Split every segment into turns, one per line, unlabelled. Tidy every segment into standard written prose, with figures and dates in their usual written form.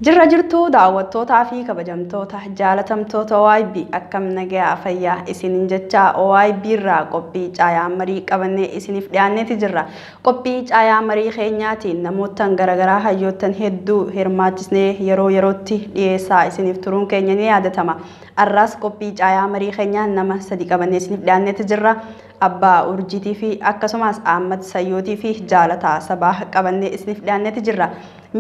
Jirra jirtuu daawwattootaa fi kabajamtoota jaalatamtoota OIB, akkam nagayaa fayyaa isiniin jecha, OIB irraa qophii caayaa marii qabannee isiniif dhiyaanneeti jirra. Qophii caayaa marii keenyaatiin namootaan garaagaraa, hayyoottan hedduu hirmaachisnee yeroo yerootti dhiyeessaa isiniif turuun keenya ni yaadatama. Har'aas qophii caayaa marii keenyaa nama sadi qabannee isiniif dhiyaanneeti jirra. Abbaa Urjiitii fi akkasumas Ahmad Sayyootii fi Jaalataa Sabaa qabannee isiniif dhiyaanneeti jirra.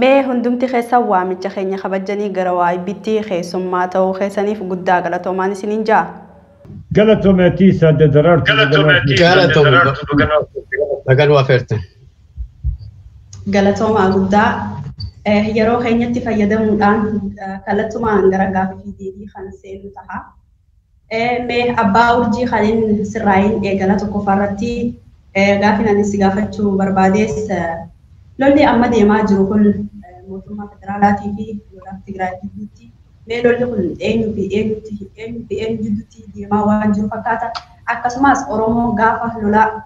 Mee hundumti keessan waamicha keenya kabajanii gara OIBtti keessummaa ta'uu keessaniif guddaa galatoomaan isiniin ja'a.
Galatoomeetii Sadde Daraartuu.
Galatoomi. Baga affeerte.
Galatoomaa guddaa. Yeroo keenyatti fayyadamuudhaan kallattumaan gara gaaffii fi deebii kan seenu ta'a. Mee Abbaa Urjii, kan inni sirraayin eegala tokkoffaarratti gaaffii ani si gaafachuu barbaades, lolli amma deemaa jiru kun mootummaa federaalaatii fi lola Tigraay gidduutti, mee lolli kun eenyuu fi eenyutti, eenyuu fi eenyu gidduutti deemaa waan jiru fakkaata? Akkasumas Oromoon gaafa lola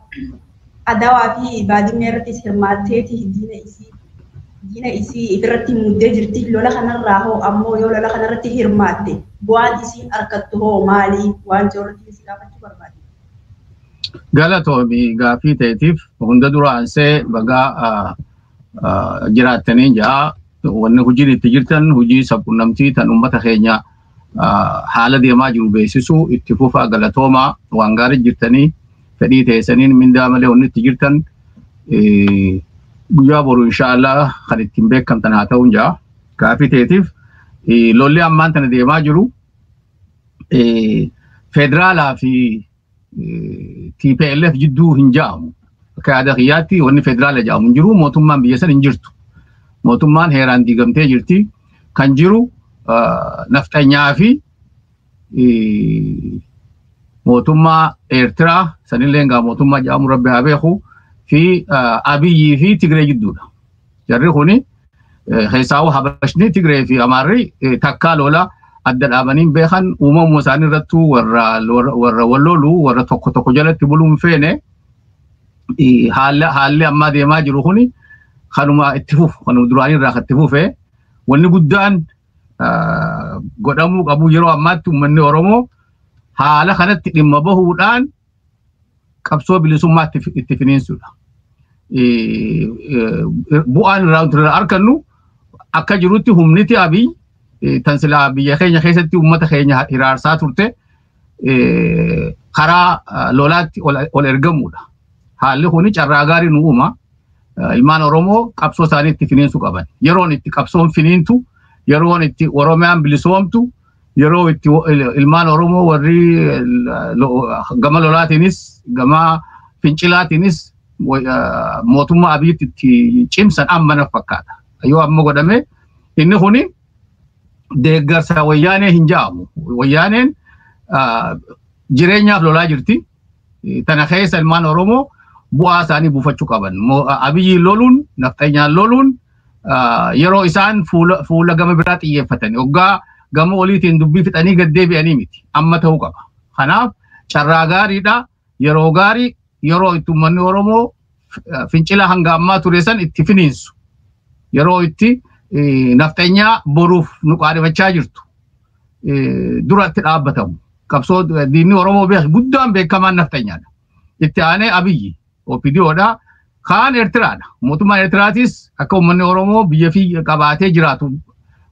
Adawaa fi Baadimmee irrattis hirmaatteeti diina isii ifirratti muddee jirti. Lola kanarraa hoo, ammoo yoo lola kanarratti hirmaatte bu'aan isiin argattu hoo maali waan jiru irratti si gaafachuu barbaade?
Galatoomi gaaffii ta'eetiif. Hunda duraansee bagaa jiraattanii ja'a. Wanni hojiin itti jirtan hojii sabquunnamtii tan uummata keenya haala deemaa jiru beeksisuu itti fufaa, galatoomaa. Waan gaarii jirtanii, fedhii teessaniin mindaa malee wanni itti jirtan guyyaa boru inshaallah kan ittiin beekamtan haa ta'uun ja'a. Gaaffii ta'eetiif, lolli ammaan tana deemaa jiru federaalaa fi TPLF jidduu hin ja'amu. Akka yaada kiyyaatti wanni federaala jedhamu hin jiru, mootummaan biyya san hin jirtu. Mootummaan heeraan diigamtee jirti. Kan jiru nafxanyaa fi mootummaa Eertiraa sanillee egaa mootummaa jedhamu rabbi haa beeku fi Abiyyii fi Tigree jidduudha. Jarri kuni keessaawuu Habashni, Tigree fi Amaarri takkaa lola adda dhaabanii beekan. Uumamuma isaanii irrattuu warra wal lolu, warra tokko tokko jalatti buluu hin feene. Haalli ammaa deemaa jiru kuni kanuma itti fufu, kanuma duraanii irraa kan itti fufe. Wanni guddaan godhamuu qabu yeroo ammaatti uummanni Oromoo haala kanatti dhimma bahuudhaan qabsoo bilisummaa itti finiinsuudha. Bu'aan irraa argannu akka jirutti humniti Abiy tan silaa biyya keenya keessatti uummata keenya hiraarsaa turte karaa lolaatti ol ergamuudha. Haalli kuni carraa gaarii nu uuma. Ilmaan Oromoo qabsoo isaanii itti finiinsuu qaban. Yeroon itti qabsoon finiintu, yeroon itti Oromiyaan bilisoomtu, yeroo itti ilmaan Oromoo warri gama lolaatiinis gama fincilaatiinis mootummaa Abiyyitti itti cimsan amma na fakkaata. Yoo amma godhame inni kuni deeggarsa Wayyaanee hin ja'amu. Wayyaaneen jireenyaaf lolaa jirti. Tana keessa ilmaan Oromoo bu'aa isaanii buufachuu qaban. Abiyyiin loluun, nafxanyaan loluun yeroo isaan fuula gama biraa xiyyeeffatan, hoggaa gama oliitiin dubbii fixanii gad deebi'anii miti. Amma ta'uu qaba. Kanaaf carraa gaariidha. Yeroo gaarii, yeroo itti uummanni Oromoo fincila hanga ammaa ture san itti finiinsu. Yeroo itti nafxanyaa boruuf nu qaadhifachaa jirtu duratti dhaabbatamu. Qabsoo diinni Oromoo beeku guddaan beekamaan nafxanyaadha. Itti aanee Abiyyi OPDOdha. Kaan Eertiraadha. Mootummaan Eertiraatis akka uummanni Oromoo biyya fi qabaatee jiraatu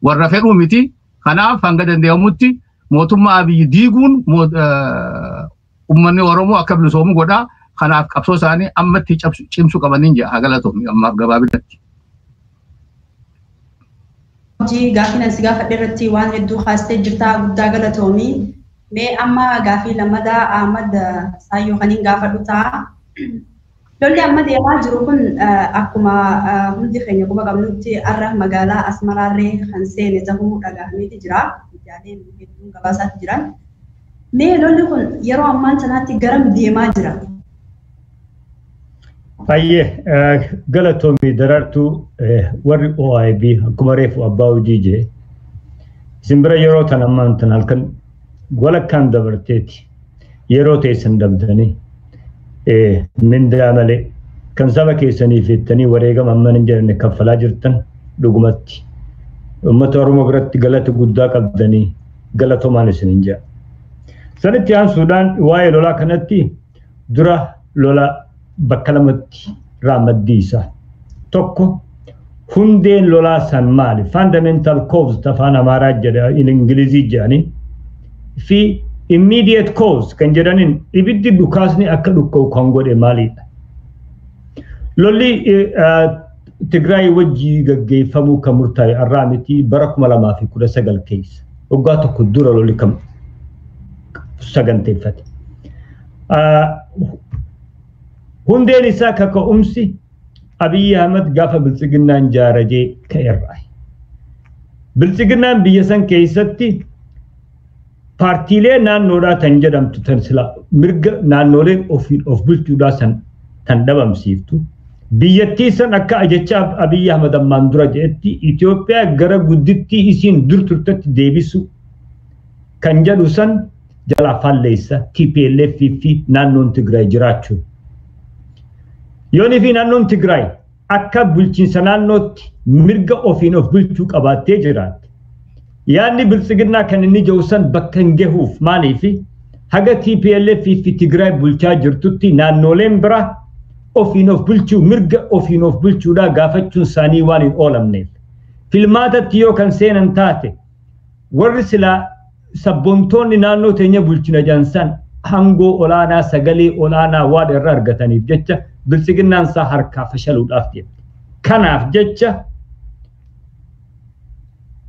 warra fedhuu miti. Kanaaf hanga danda'amutti mootummaa Abiyyi diiguun uummanni Oromoo akka bilisoomu godha. Kanaaf qabsoo isaanii ammatti cimsuu qabaniin jedha, haa galatoomi ammaaf gabaabinatti.
Hojii gaaffii nan si gaafadhe irratti waan hedduu kaastee jirtaa, guddaa galatoomii. Mee amma gaaffii lammataa Ahmad Saayyoo kaniin gaafadhu ta'a. Lolli amma deemaa jiru kun akkuma hundi keenya quba qabnutti har'a magaalaa Asmaraarree kan seene ta'uu dhagahameeti jira. Miidiyaaleen hedduun gabaasaatti jiran. Mee lolli kun yeroo ammaan sanaatti garam deemaa jira?
Baay'ee galatoomii Daraartuu. Warri OIB akkuma reefu abbaa hojii jee, isin bira yeroo tan ammaan tan halkan walakkaan dabarteeti, yeroo teessan dabdanii mindaa malee kan saba keessaniif jettanii wareegama amman hin jedhamne kaffalaa jirtan dhugumatti Uummata Oromoo biratti galata guddaa qabdanii galatomaan isiniin jedha. Sanitti aansuudhaan waa'ee lolaa kanatti dura lola bakka lamatti raamaddii isaa. Tokko hundeen lolaa san maali? Fundamental cause afaan Amaaraa jedha Ingilizii jedhanii fi immediate cause kan jedhaniin ibiddi dhukaasni akka dhukka'u kan godhe maalidha? Lolli Tigraay wajjii gaggeeffamuu kan murtaa'e har'aa miti bara 2019 keessa. Waggaa tokko dura lolli kan saganteeffate. Hundeen isaa kaka'umsi Abiyyi Ahmad gaafa biltsiginnaan jaarajee ka'erraa. Biltsiginnaan biyya san keessatti paartiilee naannoodhaa tan jedhamtu tan sila mirga naannoleen ofiin of bulchuudhaa san tan dhabamsiiftu. Biyyattii san akka jecha Abiyyi Ahmad ammaan dura jedhetti Itoophiyaa gara guddittii isiin dur turtetti deebisu kan jedhu san jalaa faalleessa TPLF fi naannoon Tigraay jiraachuu. Yoonii fi naannoon Tigraay akka bulchiinsa naannootti mirga ofiin of bulchuu qabaattee jiraatte. Yaadni biltsiginnaa kan inni jiru san bakka hin gahuuf maaliif haga TPLF fi Tigraay bulchaa jirtutti naannoleen biraa ofiin of bulchuu mirga ofiin of bulchuudhaa gaafachuun isaanii waan hin oolamneef. Filmaatatti yoo kan seenan taate warri silaa sabboontoonni naannoo teenya bulchina jansan hangoo olaanaa sagalee olaanaa waan irra argataniif jecha biltsiginnaan isaa harkaa fashaluudhaaf deemte. Kanaaf jecha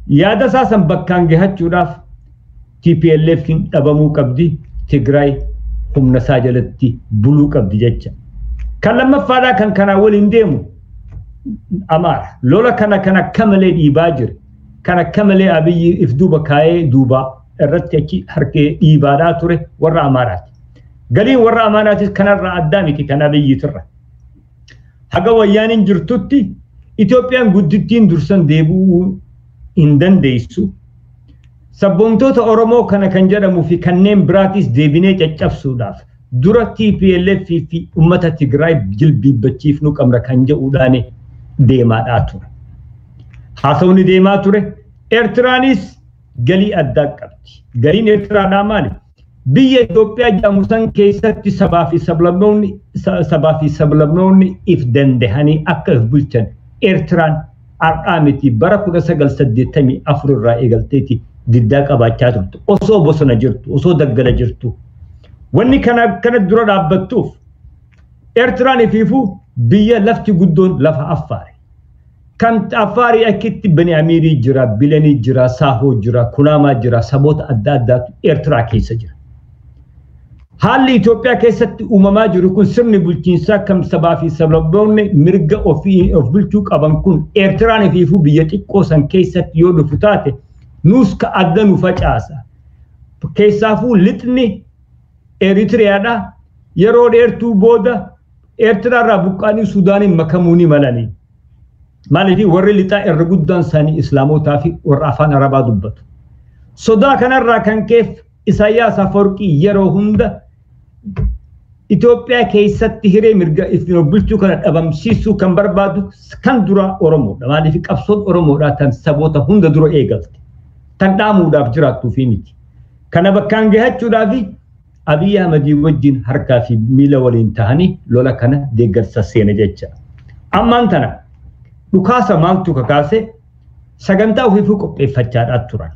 yaada isaa san bakkaan gahachuudhaaf TPLF dhabamuu qabdi, Tigraay humna isaa jalatti buluu qabdi jecha. Kan lammaffaadhaa kan kanaa waliin deemu Amaara. Lola kana kan akka malee dhiibaa jira. Kan akka malee Abiyyi if duuba kaayee duuba irratti achi harkee dhiibaadhaa ture warra Amaaraati. Galiin warra Amaaraatis kanarraa addaa miti kan Abiyyiitirra. Haga wayyaaniin jirtutti Itoophiyaan guddittiin dursan deebi'uu hin dandeessu. Sabboontoota Oromoo kana kan jedhamuu fi kanneen biraatis deebinee caccabsuudhaaf dura TPLF fi uummata Tigraay jilbiibbachiifnuu qabna kan jedhuudhaan deemaadhaa ture. Haasawni deemaa ture. Eertiraanis galii addaa qabdi. Galiin Eertiraadhaa maali? Biyya Itoophiyaa jedhamu san keessatti sabaa fi sablammoonni if dandahanii akka if bulchan Eertiraan har'aa miti bara 1984 irraa eegalteeti diddaa qabaachaa turte. Osoo bosona jirtu, osoo daggala jirtu. Wanni kana dura dhaabbattuuf Eertiraan ifiifuu biyya lafti guddoon lafa Affaari. Kan Affaarii akkitti Bani Amiirii jira, Bilanii jira, Saahoo jira, Kunaamaa jira, saboota adda addaatu Eertiraa keessa jira. Haalli Itoophiyaa keessatti uumamaa jiru kun sirni bulchiinsaa kan sabaa fi sablammoonni mirga ofii of bulchuu qaban kun Eertiraan ifiifuu biyya xiqqoo san keessatti yoo dhufu taate nuus ka adda nu facaasa. Keessaafuu lixni Eritiriyaadha. Yeroo dheertuu booda Eertiraarraa buqqaanii Suudaaniin makamuu ni malanii. Maaliif warri lixaa irra guddaan isaanii Islaamotaa fi warra afaan Arabaa dubbatu. Sodaa kanarraa kan ka'e Isaayyaas Afawarqii yeroo hunda Itoophiyaa keessatti hiree mirga ittiin of bulchuu kana dhabamsiisuu kan barbaadu kan dura Oromoodha. Maaliif qabsoon Oromoodhaa tan saboota hunda dura eegalte. Tan dhaamuudhaaf jiraattuu fi miti. Kana bakkaan gahachuudhaaf Abiyyi Ahmadii wajjin harkaa fi miila waliin tahanii lola kana deeggarsa seene jecha. Ammaan tana dhukaasa maaltu kakaase sagantaa ofiifuu qopheeffachaadhaa turan.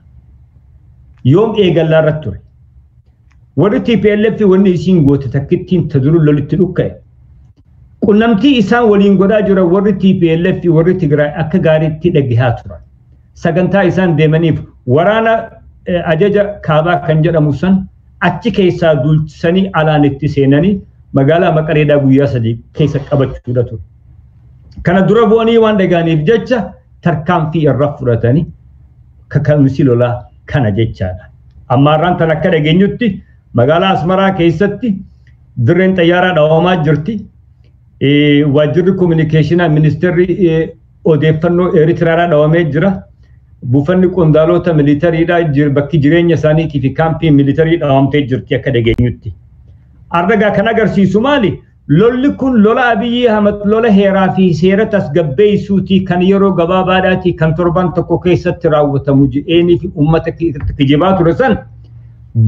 Yoom eegallaa irratti ture. Warri TPLF wanni isiin goote takkittiin ta duru lolitti dhukka'e. Qunnamtii isaan waliin godhaa jiran warri TPLF warri Tigraay akka gaariitti dhagahaa turan. Sagantaa isaan deemaniif waraana ajaja kaabaa kan jedhamu san achi keessaa duulchisanii alaan itti seenanii magaalaa Maqaleedhaa guyyaa sadii keessa qabachuudha ture. Kana dura bu'anii waan dhagaaniif jecha tarkaanfii irra fudhatanii kaka'umsi lolaa kana jechaadha. Amma har'aan tan akka dhageenyutti magaalaa Asmaraa keessatti dirreen xayyaaraa dhawamaa jirti. Waajjirri kominikeeshinaa ministeerri odeeffannoo Eeritiraadhaa dhawamee jira. Buufanni qondaalota militariidhaa bakki jireenya isaaniitii fi kaampii militarii dhawamtee jirti akka dhageenyutti. Ardagaa kan agarsiisu maali? Lolli kun lola Abiyyi Ahmad lola heeraa fi seera tasgabbeessuuti kan yeroo gabaabaadhaati kan torban tokko keessatti raawwatamu jedheenii fi uummata kijibaa ture san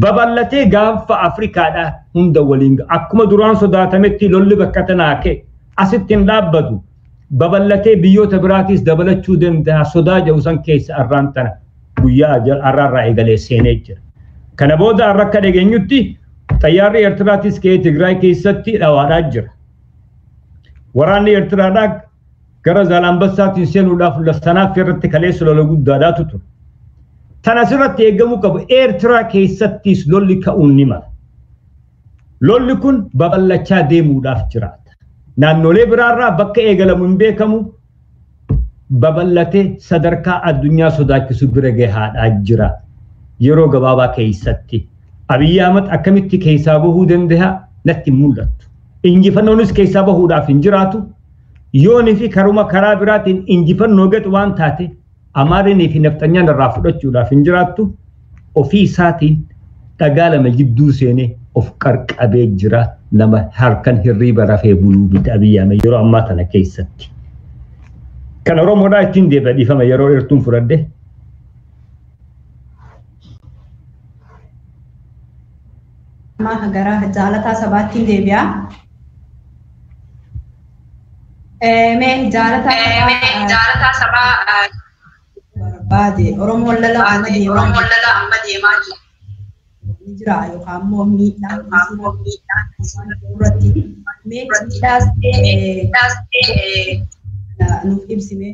babal'atee gaanfa Afrikaadhaa hunda waliin akkuma duraan sodaatametti lolli bakka tanaa ka'e asitti hin dhaabbatu babal'atee biyyoota biraatis dabalachuu danda'a sodaa jedhu san keessa arraan tana guyyaa arraarraa eegalee seenee jira. Kana booda arra akka dhageenyutti xayyaarri Eertiraatis ka'ee Tigraay keessatti dhawaadhaa jira. Waraanni Eertiraadhaa gara Zaalaanbassaatiin seenuudhaaf sanaaf irratti kaleessa lola guddaadhaatu ture. Tan asirratti eegamuu qabu Eertiraa keessattis lolli ka'uun ni mala. Lolli kun babal'achaa deemuudhaaf jiraata. Naannolee biraarraa bakka eegalamu hin beekamu babal'atee sadarkaa addunyaa sodaachisu bira gahaadhaa jira. Yeroo gabaabaa keessatti. Abiyyi Ahmad akkamitti keessaa bahuu danda'a natti hin mul'attu. Injifannoonis keessaa bahuudhaaf hin jiraatu. Yoonii fi karuma karaa biraatiin injifannoo gad waan taate Amaarinii fi nafxanyaan irraa fudhachuudhaaf hin jiraattu. Ofii isaatiin dhagaa lama jidduu seenee of qarqabee jira nama harkan hirriiba rafee buluu miti Abiyyi Ahmad yeroo ammaa tana keessatti. Kan Oromoodhaa ittiin deebi'a dhiifama yeroo dheertuun fudhadhe.
Amma gara jaalataa sabaattiin deebi'a. Mee jaalataa sabaa barbaade Oromoon lola amma deemaa jira. Ni jira yookaan immoo miidhaan irratti mee miidhaas ta'e nuuf ibsime.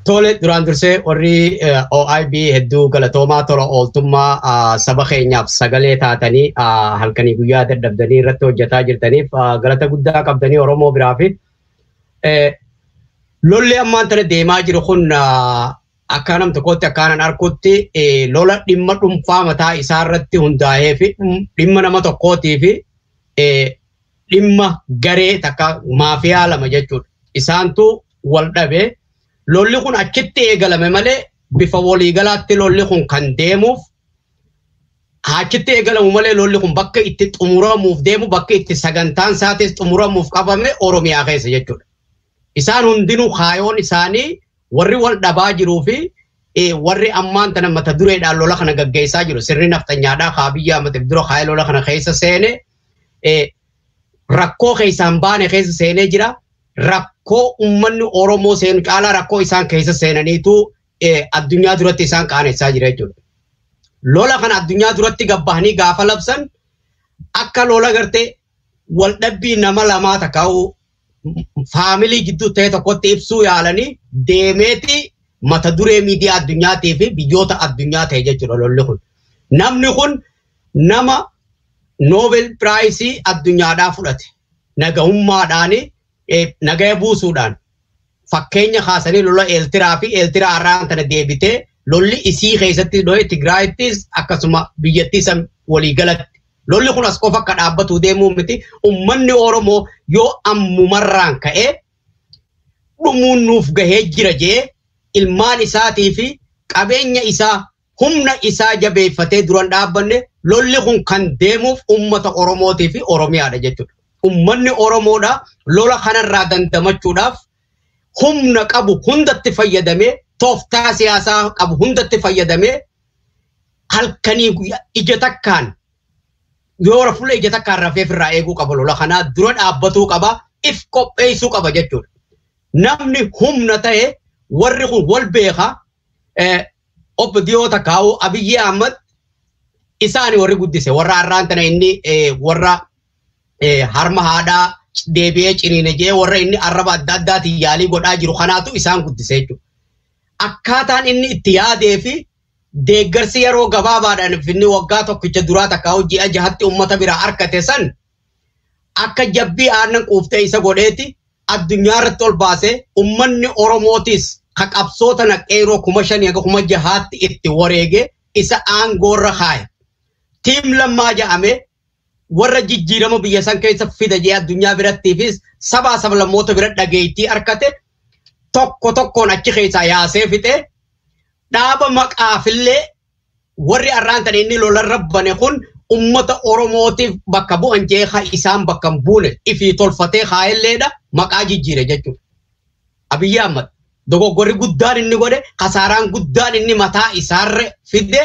Tole duraan dursee warri OIB hedduu galatoomaa tola ooltummaa saba keenyaaf sagalee taatanii halkanii guyyaa dadhabdanii irratti hojjetaa jirtaniif galata guddaa qabdanii Oromoo biraa fi lolli ammaan tana deemaa jiru kun akka nam tokkotti akkaanan arkutti lola dhimma dhuunfaa mataa isaa irratti hundaa'ee fi dhimma nama tokkootii fi dhimma garee takka maafiyaa lama jechuudha. Isaantu wal dhabee lolli kun achitti eegalame malee bifa waliigalaatti lolli kun kan deemuuf achitti eegalamu malee lolli kun bakka itti xumuramuuf deemu bakka itti sagantaan isaatis xumuramuuf qabame Oromiyaa keessa jechuudha. Isaan hundinuu kaayoon isaanii warri wal dhabaa jiruu fi warri ammaan tana mata dureedhaan lola kana gaggeessaa jiru sirni nafxanyaadhaa Abiyyi Ahmad dura kaayee lola kana keessa seene rakkoo keessaan baane keessa seenee jira. Rakkoo uummanni Oromoo seenu caalaa rakkoo isaan keessa seenaniitu addunyaa duratti isaan qaanessaa jira jechuudha. Lola kana addunyaa duratti gabbahanii gaafa labsan akka lola gartee waldhabbii nama lamaa takkaa'u faamilii gidduu ta'e tokkotti ibsuu yaalanii deemeeti mata duree miidiyaa addunyaatii fi biyyoota addunyaa ta'e jechuudha lolli kun. Namni kun nama Noobel Piraayisii addunyaadhaa fudhate nagahummaadhaani nagaya buusuudhaan fakkeenya kaasanii lola Eeltiraa fi Eeltiraa har'aan tana deebitee lolli isii keessatti dho'e Tigraayittis akkasuma biyyattii san waliigalatti. Lolli kun as qofa akka dhaabbatu deemuu miti. Uummanni Oromoo yoo ammumarraan ka'ee dhumuun nuuf gahee jira jee ilmaan isaatii fi qabeenya isaa humna isaa jabeeffatee duran dhaabbanne lolli kun kan deemuuf uummata Oromootii fi Oromiyaadha jechuudha. Uummanni Oromoodha lola kanarraa dandamachuudhaaf humna qabu hundatti fayyadamee tooftaa siyaasaa qabu hundatti fayyadamee halkanii ija takkaan yoo fuula ija takkaan rafee ofirraa eeguu qaba lola kanaa dura dhaabbatuu qaba if qopheessuu qaba jechuudha. Namni humna ta'e warri kun wal beeka obbo Diyoo Takkaa'uu Abiyyi Ahmad isaani warri guddise warra har'aan tana inni warra harma haadhaa deebi'ee ciniine jee warra inni arraba adda addaatiin yaalii godhaa jiru kanaatu isaan guddise jechuudha. Akkaataan inni itti yaadee fi deeggarsi yeroo gabaabaadhaan inni waggaa tokkicha duraa takka ji'a jahatti uummata biraa argate san akka jabbii aannan quuftee isa godheeti addunyaa irratti ol baasee uummanni Oromootis ka qabsoota naqeeroo 5,000 haga 6,000 itti wareege isa aangoorra kaaye. Tiim Lammaa jedhamee warra jijjiirama biyya san keessa fida jee addunyaa birattiifis sabaa sablammoota bira dhageettii argate tokko tokkoon achi keessaa yaasee fixe dhaaba maqaafillee warri arraan tan inni lolarra bane kun Ummata Oromootiif bakka bu'an jeeqa isaan bakka hin buune ifii tolfatee kaa'elleedha maqaa jijjiire jechuudha. Abiyyi Ahmad dogoggorri guddaan inni godhe kasaaraan guddaan inni mataa isaarra fide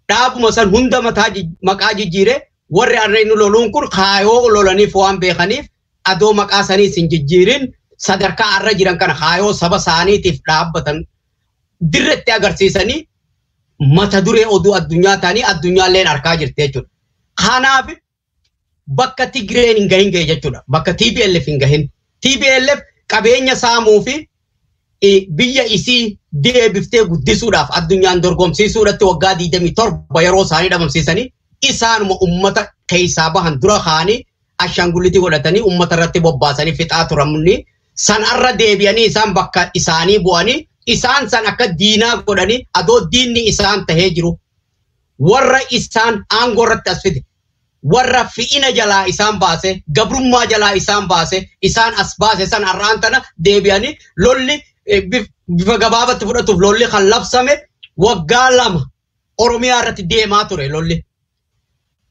dhaabuma san hunda mataa maqaa jijjiire warri har'a inni loluun kun kaayoo lolaniif waan beekaniif adoo maqaa saniis hin jijjiirin sadarkaa har'a jiran kana kaayoo saba isaaniitiif dhaabbatan dirretti agarsiisanii mata duree oduu addunyaa ta'anii addunyaalleen argaa jirti jechuudha. Kanaaf bakka Tigreen hin gahin gahe jechuudha. Bakka TPLF hin gahin. TPLF qabeenya saamuu fi biyya isii deebiftee guddisuudhaaf addunyaan dorgomsiisuudhaatti waggaa 27 yeroo isaanii dhabamsiisanii isaanuma ummata keessaa bahan dura kaanii ashaangullitii godhatanii ummata irratti bobbaasanii fixaa turamni sanarra deebi'anii isaan bakka isaanii bu'anii isaan san akka diinaa godhanii adoo diinni isaan tahee jiru warra isaan aangoo irratti as fide warra fi'ina jalaa isaan baase gabrummaa jalaa isaan baase isaan as baase san har'aan tana deebi'anii lolli bifa gabaabatti fudhatuuf lolli kan labsame waggaa 2 Oromiyaa irratti deemaa ture lolli.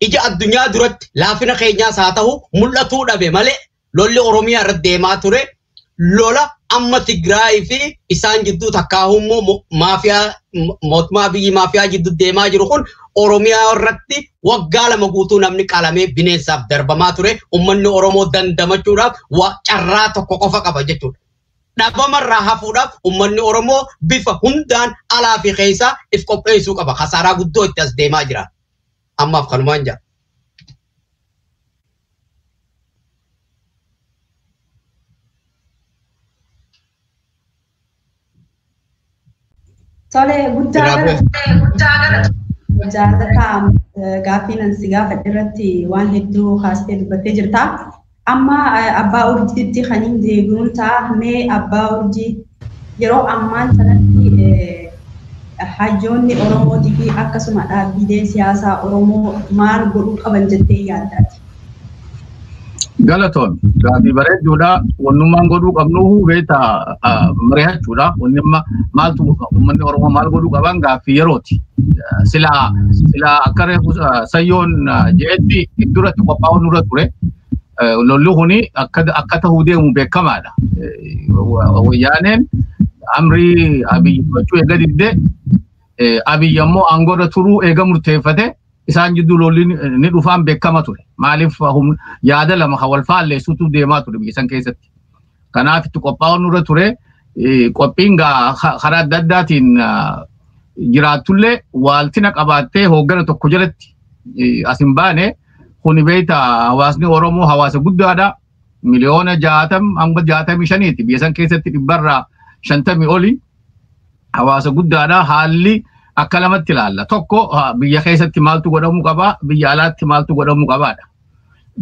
Ija addunyaa duratti laafina keenyaas haa ta'u mul'atuu dhabe malee lolli Oromiyaa irratti deemaa ture lola amma Tigraay fi isaan jidduu takkaahummoo maafiyaa mootummaa biyyi maafiyaa jidduu deemaa jiru kun Oromiyaa irratti waggaa 2 guutuu namni qalamee bineensaaf darbamaa ture uummanni Oromoo dandamachuudhaaf carraa tokko qofa qaba jechuudha. Dhabamarraa hafuudhaaf uummanni Oromoo bifa hundaan alaa fi keessaa if qopheessuu qaba. Kasaaraa guddoo itti as deemaa jira. Ammaaf kanumaan jira.
Tole guddaa jaalataa gaaffii nan si gaafadhe irratti waan hedduu kaastee dubbattee jirta. Amma abbaa urjiitti kan hin deebi'uun ta'a mee abbaa urjii yeroo ammaan sanatti hayyoonni Oromootii fi akkasuma dhaabbileen siyaasaa Oromoo maal godhuu qaban jettee yaaddaati?
Galatoon gaaffii bareedduudha. Wannummaan godhuu qabnu beektaa mari'achuudha. Wanni amma maaltu uummanni Oromoo maal godhuu qaban gaaffii yerooti. Silaa silaa akka reefu sayyoon jeetti duratti qophaa'uun nurra ture. Lolli kuni akka ta'uu deemu beekamaadha. Wayyaaneen amrii Abiyyi fudhachuu eega didde Abiyyi ammoo aangoorra turuu eega murteeffate isaan jidduu lolli ni dhufaan beekama ture. Maaliif yaada lama kan wal faalleessutu deemaa ture biyya san keessatti. Kanaaf itti qophaa'uun nurra ture. Qophiin karaa adda addaatiin jiraatullee waaltina qabaattee hooggana tokko jalatti as hin baane kuni beektaa hawaasni Oromoo hawaasa guddaadha. Miliyoona 60 hanga 65ti biyya san keessatti 150 oli hawaasa guddaadha. Haalli akka lamatti ilaalla. Tokko biyya keessatti maaltu godhamuu qaba, biyya alaatti maaltu godhamuu qabaadha.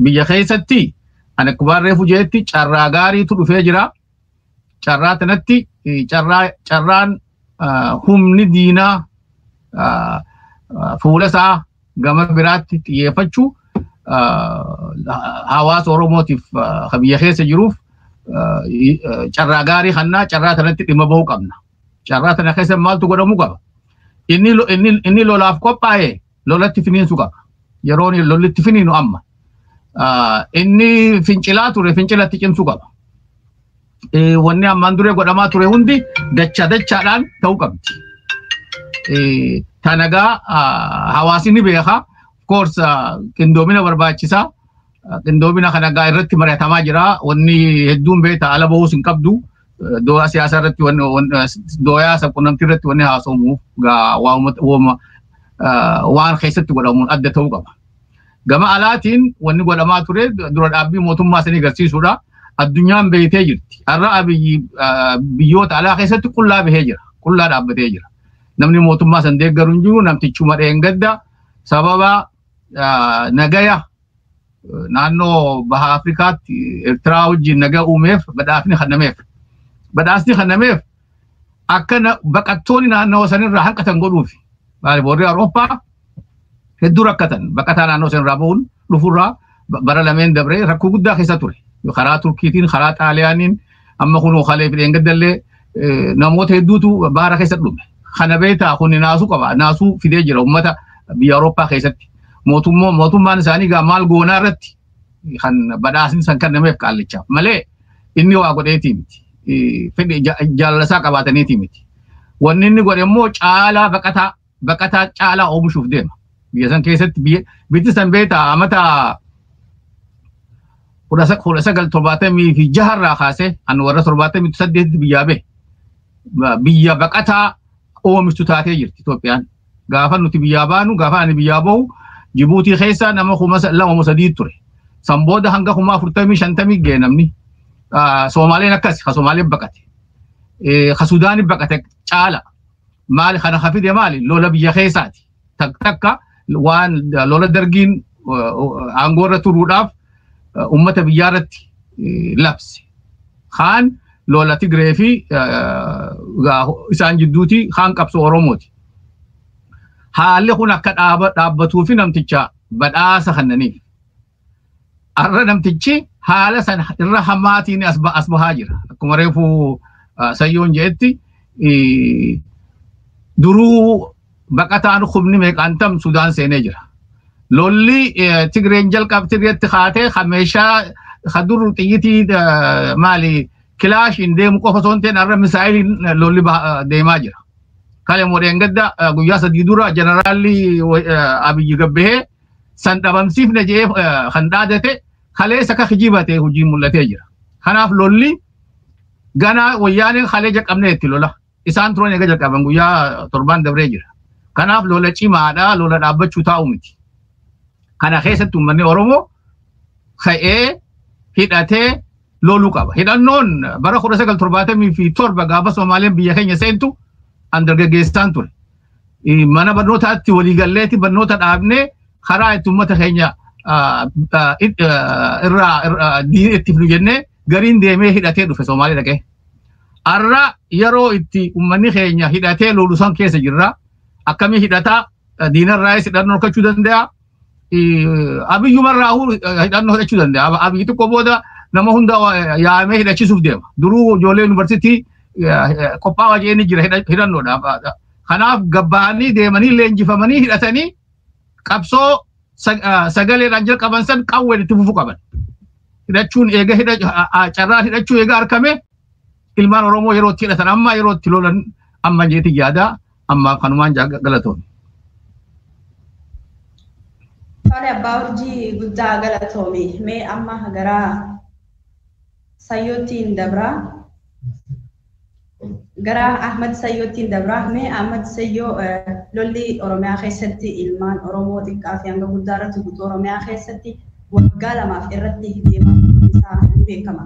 Biyya keessatti ani akkuma reefu jeetti carraa gaariitu dhufee jira. Carraa kanatti carraan humni diinaa fuula isaa gama biraatti xiyyeeffachuu hawaasa Oromootiif biyya keessa jiruuf carraa gaarii kannaa carraa kanatti dhimma bahuu qabna. Carraa kana keessa maaltu godhamuu qaba? Inni lolaaf qophaa'e lolatti finiinsuu qaba. Yeroon lollitti finiinu amma. Inni fincilaa ture fincilatti cimsuu qaba. Wanni ammaan duree godhamaa ture hundi dacha dachaadhaan ta'uu qabdi. Tanagaa hawaasni ni beeka. Of course qindoomina barbaachisaa. Qindoomina kana irratti mari'atamaa jira. Wanni hedduun beektaa ala bahuus hin qabdu. Dooyaa siyaasaa irratti dooyaa sabquunnamtii irratti wanni haasawamu waan keessatti godhamuun adda ta'uu qaba. Gama alaatiin wanni godhamaa ture dura dhaabbii mootummaa sanii agarsiisuudha. Addunyaan beektee jirti. Har'a Abiyyi biyyoota alaa keessatti qullaa bahee jira. Qullaa dhaabbatee jira. Namni mootummaa san deeggaru hin jiru. Namtichuma dheengadda sababa nagaya naannoo baha Afrikaatti Eertiraa wajjin nagaa uumeef badhaasni kennameef. Badhaasni kennameef akka baqattoonni naannoo sanirraa hanqatan godhuufi. Maaliif warri Awurooppaa hedduu rakkatan baqataa naannoo sanirraa bahuun dhufurraa bara lameen dabree rakkoo guddaa keessa ture. Karaa Turkiitiin, karaa Xaaliyaaniin amma kunoo kalee fi dheengaddallee namoota hedduutu baara keessa dhume. Kana beektaa kun naasuu qaba. Naasuu fidee jira uummata biyya Awurooppaa keessatti. Mootummaan isaanii gaa maal goonaa irratti kan badhaasni san kennameef qaallichaaf malee inni waa godheetii miti. Fedhi jaalala isaa qabaataniitii miti. Wanni inni godhe immoo caalaa baqataa caalaa oomishuuf deema. Biyya san keessatti biyyi san beektaa amata 1976 irraa kaasee an warra 78 biyyaa bahe biyya baqataa oomishtu taatee jirti Itoophiyaan. Gaafa nuti biyyaa baanu gaafa ani biyyaa bahu Jibuutii keessa nama 2,300 ture. San booda hanga 40,000-50,000 ga'e namni. Soomaleen akkas ka Soomaleen baqate. Ka Sudaanii baqate caala. Maali kana hafide maali lola biyya keessaati. Takka waan lola dargiin aangoo irra turuudhaaf ummata biyyaa irratti labse. Kaan lola Tigree fi isaan jidduuti kaan qabsoo Oromooti. Haalli kun akka dhaabbatuu fi namticha badhaasa kennaniif. Arra namtichi haala san irra hamaatiin as bahaa jira. Akkuma reefu Sayyoon jedhetti duruu baqataan humni meeqaan tam Sudaan seenee jira. Lolli Tigreen jalqab Tigreetti kaatee kan meeshaa kan dur xiyyitii maali kilaashiin deemu qofa osoo hin ta'in har'a misaayiliin lolli deemaa jira. Kale modeen gadda guyyaa 3 dura jeneraalli Abiyyi gabbahee san dhabamsiifne jedhee kan dhaadate kaleessa akka kijibate hojiin mul'atee jira. Kanaaf lolli ganaa wayyaaneen kalee jalqabnee itti lola. Isaan turan eega jalqaban guyyaa 7 dabree jira. Kanaaf lola cimaadha lola dhaabbachuu taa'u miti. Kana keessatti uummanni Oromoo ka'ee hidhatee loluu qaba. Hidhannoon bara 1977 gaafa Somaaleen biyya keenya seentu an dargaggeessaan ture. Mana barnootaatti waliigalleetti barnoota dhaabnee karaa itti uummata keenya irraa diina itti finu jennee gariin deemee hidhatee dhufe Somaalee dhaqee. Har'a yeroo itti uummanni keenya hidhatee lolu san keessa jirra. Akkamii hidhataa diinarraayis hidhannoo horkachuu danda'a. Abiyyumarraa hidhannoo hidhachuu danda'a. Abiyyi xiqqoo booda nama hunda yaamee hidhachiisuuf deema. Duruu ijoollee yuunivarsiitii qophaa'aa jedhanii jira hidhannoodhaaf. Kanaaf gabbaanii deemanii leenjifamanii hidhatanii qabsoo sagaleedhaan jalqaban san qawween itti fufuu qaban. Hidhachuun eega carraan hidhachuu eega argame ilmaan Oromoo yeroo itti hidhatan amma yeroo itti lolan amma jeetii yaada amma kanumaan galatoon.
Tole abbaa urjii guddaa galatoomi. Mee amma gara Sayyoottiin dabraa. Gara Ahmad Sayyoottiin dabraa. Mee Ahmad Sayyoo lolli Oromiyaa keessatti ilmaan Oromoo xiqqaa fi hanga guddaa irratti guutuu Oromiyaa keessatti waggaa 2 irratti deemaa isaa ni beekama.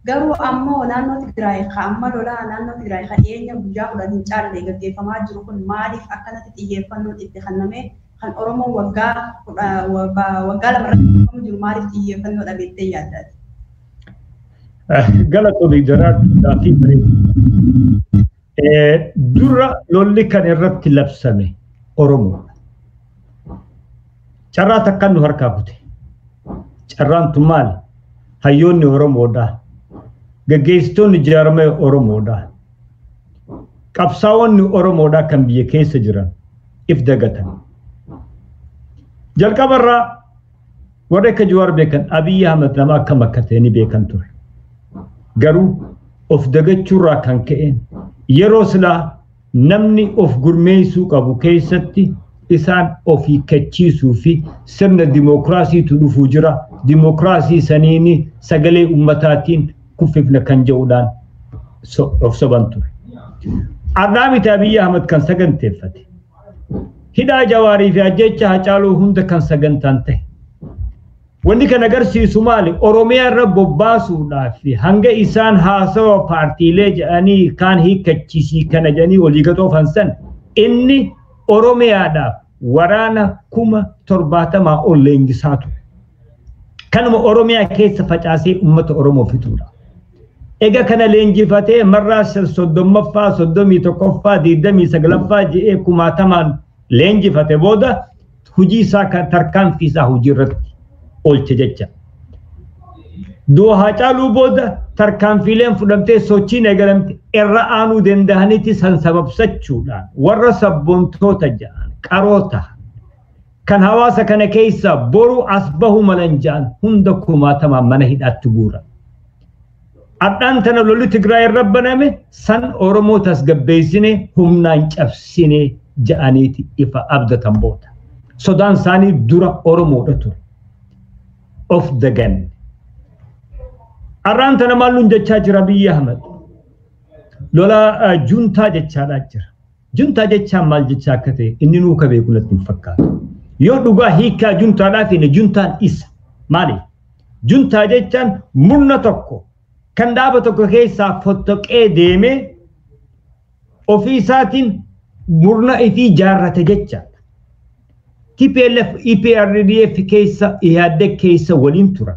Garuu ammoo naannoo Tigraay amma lolaa naannoo Tigraay dhiyeenya guyyaa 10 hin caalle gaggeeffamaa jiru kun maaliif akkanatti xiyyeeffannoon itti kenname kan Oromoo waggaa 2 irratti jiru maaliif xiyyeeffannoo dhabeettee yaaddaati?
Galatoomii Daraartuu fi bareedu. Dura lolli kan irratti labsame Oromoodha. Carraa takkaan nu harkaa kute. Carraan tun maali? Hayyoonni Oromoodha. Gaggeessitoonni jaarmee Oromoodha. Qabsaa'onni Oromoodha kan biyya keessa jiran if dagatan. Jalqabarraa warra akka Jawaar beekan Abiyyi Ahmad nama akkam akka ta'e ni beekan ture. Garuu of dagachuurraa kan ka'een yeroo silaa namni of gurmeessuu qabu keessatti isaan of hiikkachiisuu fi sirna dimookiraasiitu dhufuu jira. Dimookiraasii saniini sagalee ummataatiin kuffifna kan jedhuudhaan of soban ture. Har'aa miti Abiyyi Ahmad kan saganteeffate. Hidhaa Jawaarii fi ajjecha Hacaaluu hunda kan sagantaan ta'e. Wanni kan agarsiisu maali? Oromiyaa irra bobbaasuudhaaf hanga isaan haasawa paartiilee jedhanii kaan hiikkachiisii kana jedhanii olii gad oofan san inni Oromiyaadhaaf waraana 70,000 ol leenjisaa ture. Kanuma Oromiyaa keessa facaasee uummata Oromoo fixuudha. Egaa kana leenjifatee marraa 30ffaa, 31ffaa, 29ffaa jedhee kumaatamaan leenjifate booda hojii isaa kan tarkaanfii isaa hojii irratti oolche jecha. Du'a Hacaaluu booda tarkaanfiileen fudhamtee sochiin eegalamte irra aanuu danda'anitti san sababsachuudhaan warra sabboontoota jedhan qaroo ta'an Kan hawaasa kana keessa boru as bahu malan ja'an hunda kumaatamaan mana hidhaatti guura. Ardhaan tana lolli Tigraay irra baname san Oromoo tasgabbeessine humnaan cabsine ja'aniiti ifa abdatan booda. Sodaan isaanii dura Oromoodha ture. Of daganne. Arraan tana maal nuun jechaa jira Abiyyi Ahmad? Lola juntaa jechaadhaa jira. Juntaa jechaan maal jechaa akka ta'e inni nuu ka beeku natti hin fakkaatu. Yoo dhugaa hiikaa juntaadhaaf hin juntaan isa. Maali? Juntaa jechaan murna tokko kan dhaaba tokko keessaa fottoqee deemee ofii isaatiin murna ifii jaarrate jechaadha. TPLF, EPRDF keessa, IHADEG keessa waliin turan.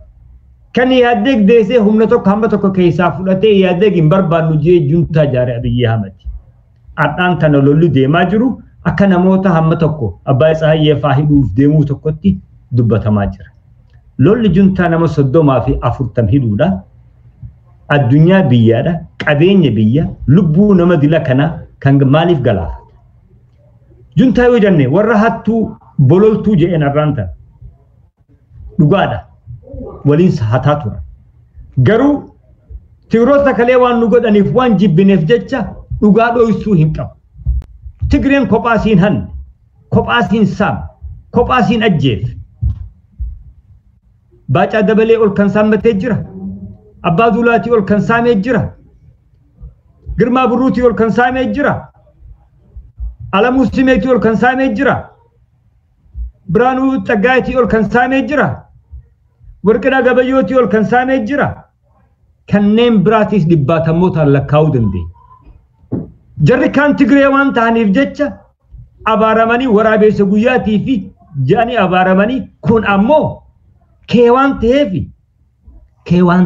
Kan IHADEG deesee humna tokko hamma tokko keessaa fudhatee IHADEG hin barbaannu jee juntaa jaare Abiyyi Ahmad. Ardhaan tana lolli deemaa jiru akka namoota hamma tokko Abbaa Tsahaayyee fa'aa hidhuuf deemuu tokkotti dubbatamaa jira. Lolli juntaa nama 30 fi 40 hidhuudha. Addunyaa biyyaadha, qabeenya biyya, lubbuu nama dila kanaa kan maaliif galaafata? Juntaa yoo jenne warra hattuu bololtuu jedheen arraan tana. Dhugaadha. Waliin hataa turan. Garuu Tigroota kalee waan nu godhaniif waan jibbineef jecha dhugaa dhoksuu hin qabu. Tigreen kophaa siin hanne, kophaa siin saame, kophaa siin ajjeef. Baacaa Dabalee ol kan saammatee jira. Abbaa Duulaatii ol kan saamee jira. Girmaa Burruutii ol kan saamee jira. Alamuu Simeetii ol kan saamee jira. Biraanuu Xaggaayitii ol kan saamee jira. Warqinaa Gabayyootii ol kan saamee jira. Kanneen biraatiis dhibbaatamootaan lakkaa'uu dandeenya. Jarri kaan Tigree waan ta'aniif jecha abaaramanii waraabeessa guyyaatii fi jedhanii abaaramanii kun ammoo kee waan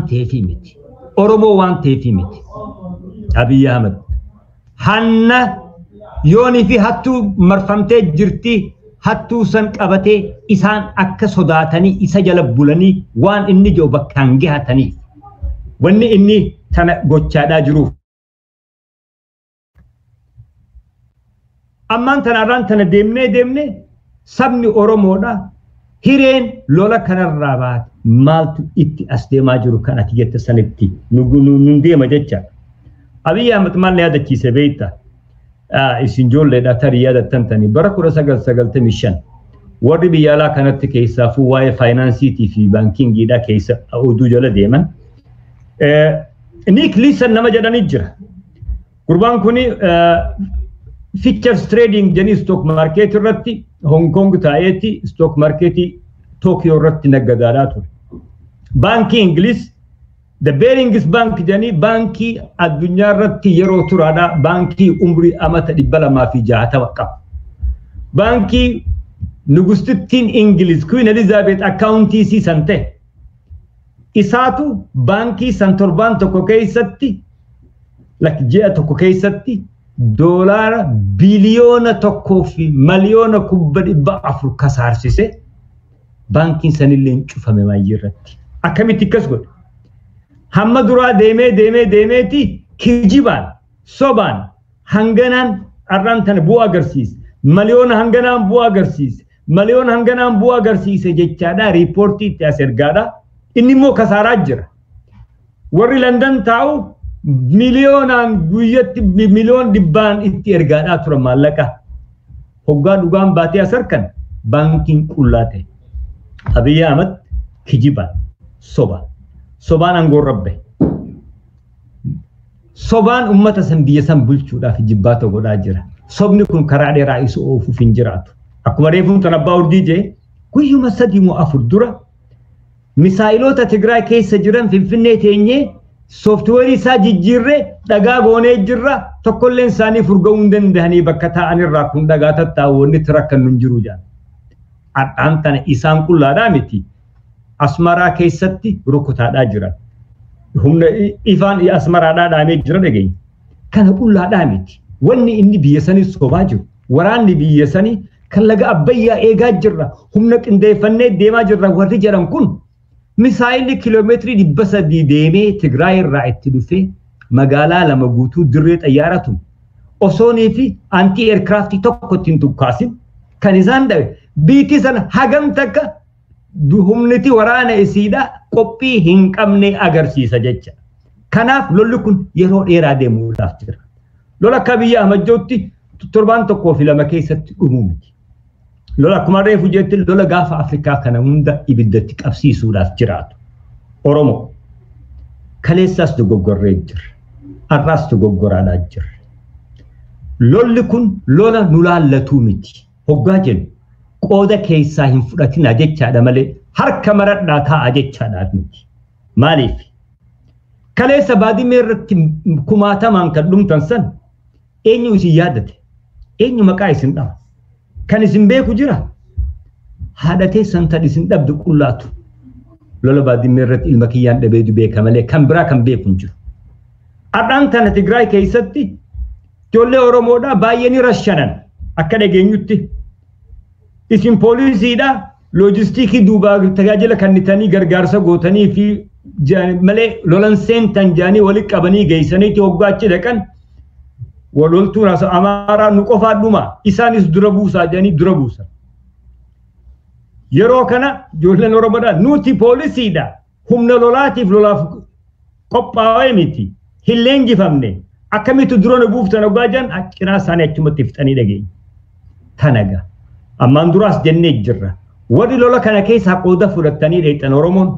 ta'eefi miti. Oromoo waan ta'eefi miti. Abiyyi Ahmad hanna yoonii fi hattuu marfamtee jirti hattuu san qabatee isaan akka sodaatanii isa jala bulanii waan inni jiru bakkaan gahataniif wanni inni tana gochaadhaa jiruuf. Ammaan tanarraan tana deemnee sabni Oromoodha hireen lola kanarraa baate maaltu itti as deemaa jiru kan ati jette sanitti nun deema jecha. Abiyyi Ahmad maal na yaadachiise beektaa? Isin ijoolleedha tarii yaadattan tanii bara 1995 warri biyya alaa kanatti keessaafuu waa'ee faayinaansiitii fi baankingiidha keessa oduu jala deeman. Nick Leeson nama jedhanii jira. Gurbaan kuni futures trading jedhanii stock market irratti Hong Kong taa'eeti stock marketii Tokyo irratti naggadaadhaa ture. Baankii Ingiliz The Barings Bank jedhanii baankii addunyaa irratti yeroo turaadha baankii umrii amata 260 qaba. Baankii nugustittiin Ingiliz Queen Elizabeth akkaawuntii siisan ta'e isaatu baankii san torbaan tokko keessatti ji'a tokko keessatti doolaara biliyoona 1 fi miliyoona 400 kasaarsise baankiin sanillee hin cufame maayyii irratti. Akkamitti akkas godhe? Hamma duraa deemeeti kijibaan sobaan hanganaan arraan tana bu'aa agarsiise miliyoona hanganaan bu'aa agarsiise miliyoona hanganaan bu'aa agarsiise jechaadha riipoortii itti as ergaadha. Inni immoo kasaaraa jira. Warri London taa'u miliyoonaan guyyatti miliyoon 100 itti ergaadhaa turan maallaqa. Hoggaa dhugaan baatee as harkan baankiin qullaa ta'e. Abiyyi Ahmad kijibaan soba. Sobaan aangoo rabbe. Sobaan uummata san biyya san bulchuudhaaf jibbaata godhaa jira. Sobni kun karaa dheeraa isa oofuuf hin jiraatu. Akkuma reefuun kan abbaa urdii jee guyyuma 3 moo 4 dura misaayiloota Tigraay keessa jiran Finfinnee teenyee sooftiweerii isaa jijjiirree dhagaa goonee jirra tokkolleen isaanii furga'uu hin danda'anii bakka taa'anirraa kun dhagaa tattaa'u wanni itti rakkannu hin jiru jedhan. Har'aan tana isaan qullaadhaa miti. Asmaraa keessatti rukutaadhaa jiran. Humna ifaan asmaraadhaa dhaamee jira dhageenya. Kana qullaadhaa miti. Wanni inni biyya sanii sobaa jiru. Waraanni biyya sanii kan laga Abbayyaa eegaa jirra. Humna qindeeffannee deemaa jirra warri jedhan kun misaayilli kiiloomeetirii 300 deemee Tigraay irraa itti dhufee magaalaa 2 guutuu dirree xayyaaratu osoonii fi antii eerkiraaftii tokko ittiin tukkaasin kan isaan dhabe Biitti sana hagam takka humniti waraana isiidha qophii hin qabne agarsiisa jecha. Kanaaf lolli kun yeroo dheeraa deemuudhaaf jira. Lola akka Abiyyi Ahmad jirutti torbaan 1 fi 2 keessatti dhumuu miti. Lola akkuma reefu jetti lola gaafa Afrikaa kana hunda ibiddatti qabsiisuudhaaf jiraatu. Oromoo kaleessaas dogoggorree jira. Har'aas dogoggoraadhaa jira. Lolli kun lola nu laallatuu miti. Hoggaa jennu qooda keessaa hin fudhatinaa jechaadha malee harka maradhaa taa'a jechaadhaaf miti. Maaliif? Kaleessa baadimee irratti kumaatamaan kan dhumtan san eenyu isin yaadate? Eenyu maqaa isin dhaba? Kan isin beeku jira? Haadha teessan tan isin dhabdu qullaatu. Lola baadimee irratti ilma kiyyaan dhabeetu beeka malee kan biraa kan beeku hin jiru. Har'aan tana Tigraay keessatti ijoollee Oromoodhaa baay'ee ni rashanan akka dhageenyutti. Isin poolisiidha loojistiikii duubaa tajaajila kennitanii gargaarsa gootanii fi malee lolan seentan jaanii walitti qabanii geessaniiti hoggaa achi dhaqan waloltuun Amaaraa nu qofaa dhuma isaanis dura buusaa jedhanii dura buusan. Yeroo kana ijoolleen Oromoodhaa nuti poolisiidha humna lolaatiif lolaaf qophaa'ee miti hin leenjifamne akkamitti dura nu buuftan hoggaa jedhan cinaa isaanii achumatti fixanii dhageenya. Tanaga ammaan duraas jennee jirra. Warri lola kana keessaa qooda fudhatanii dheexan Oromoon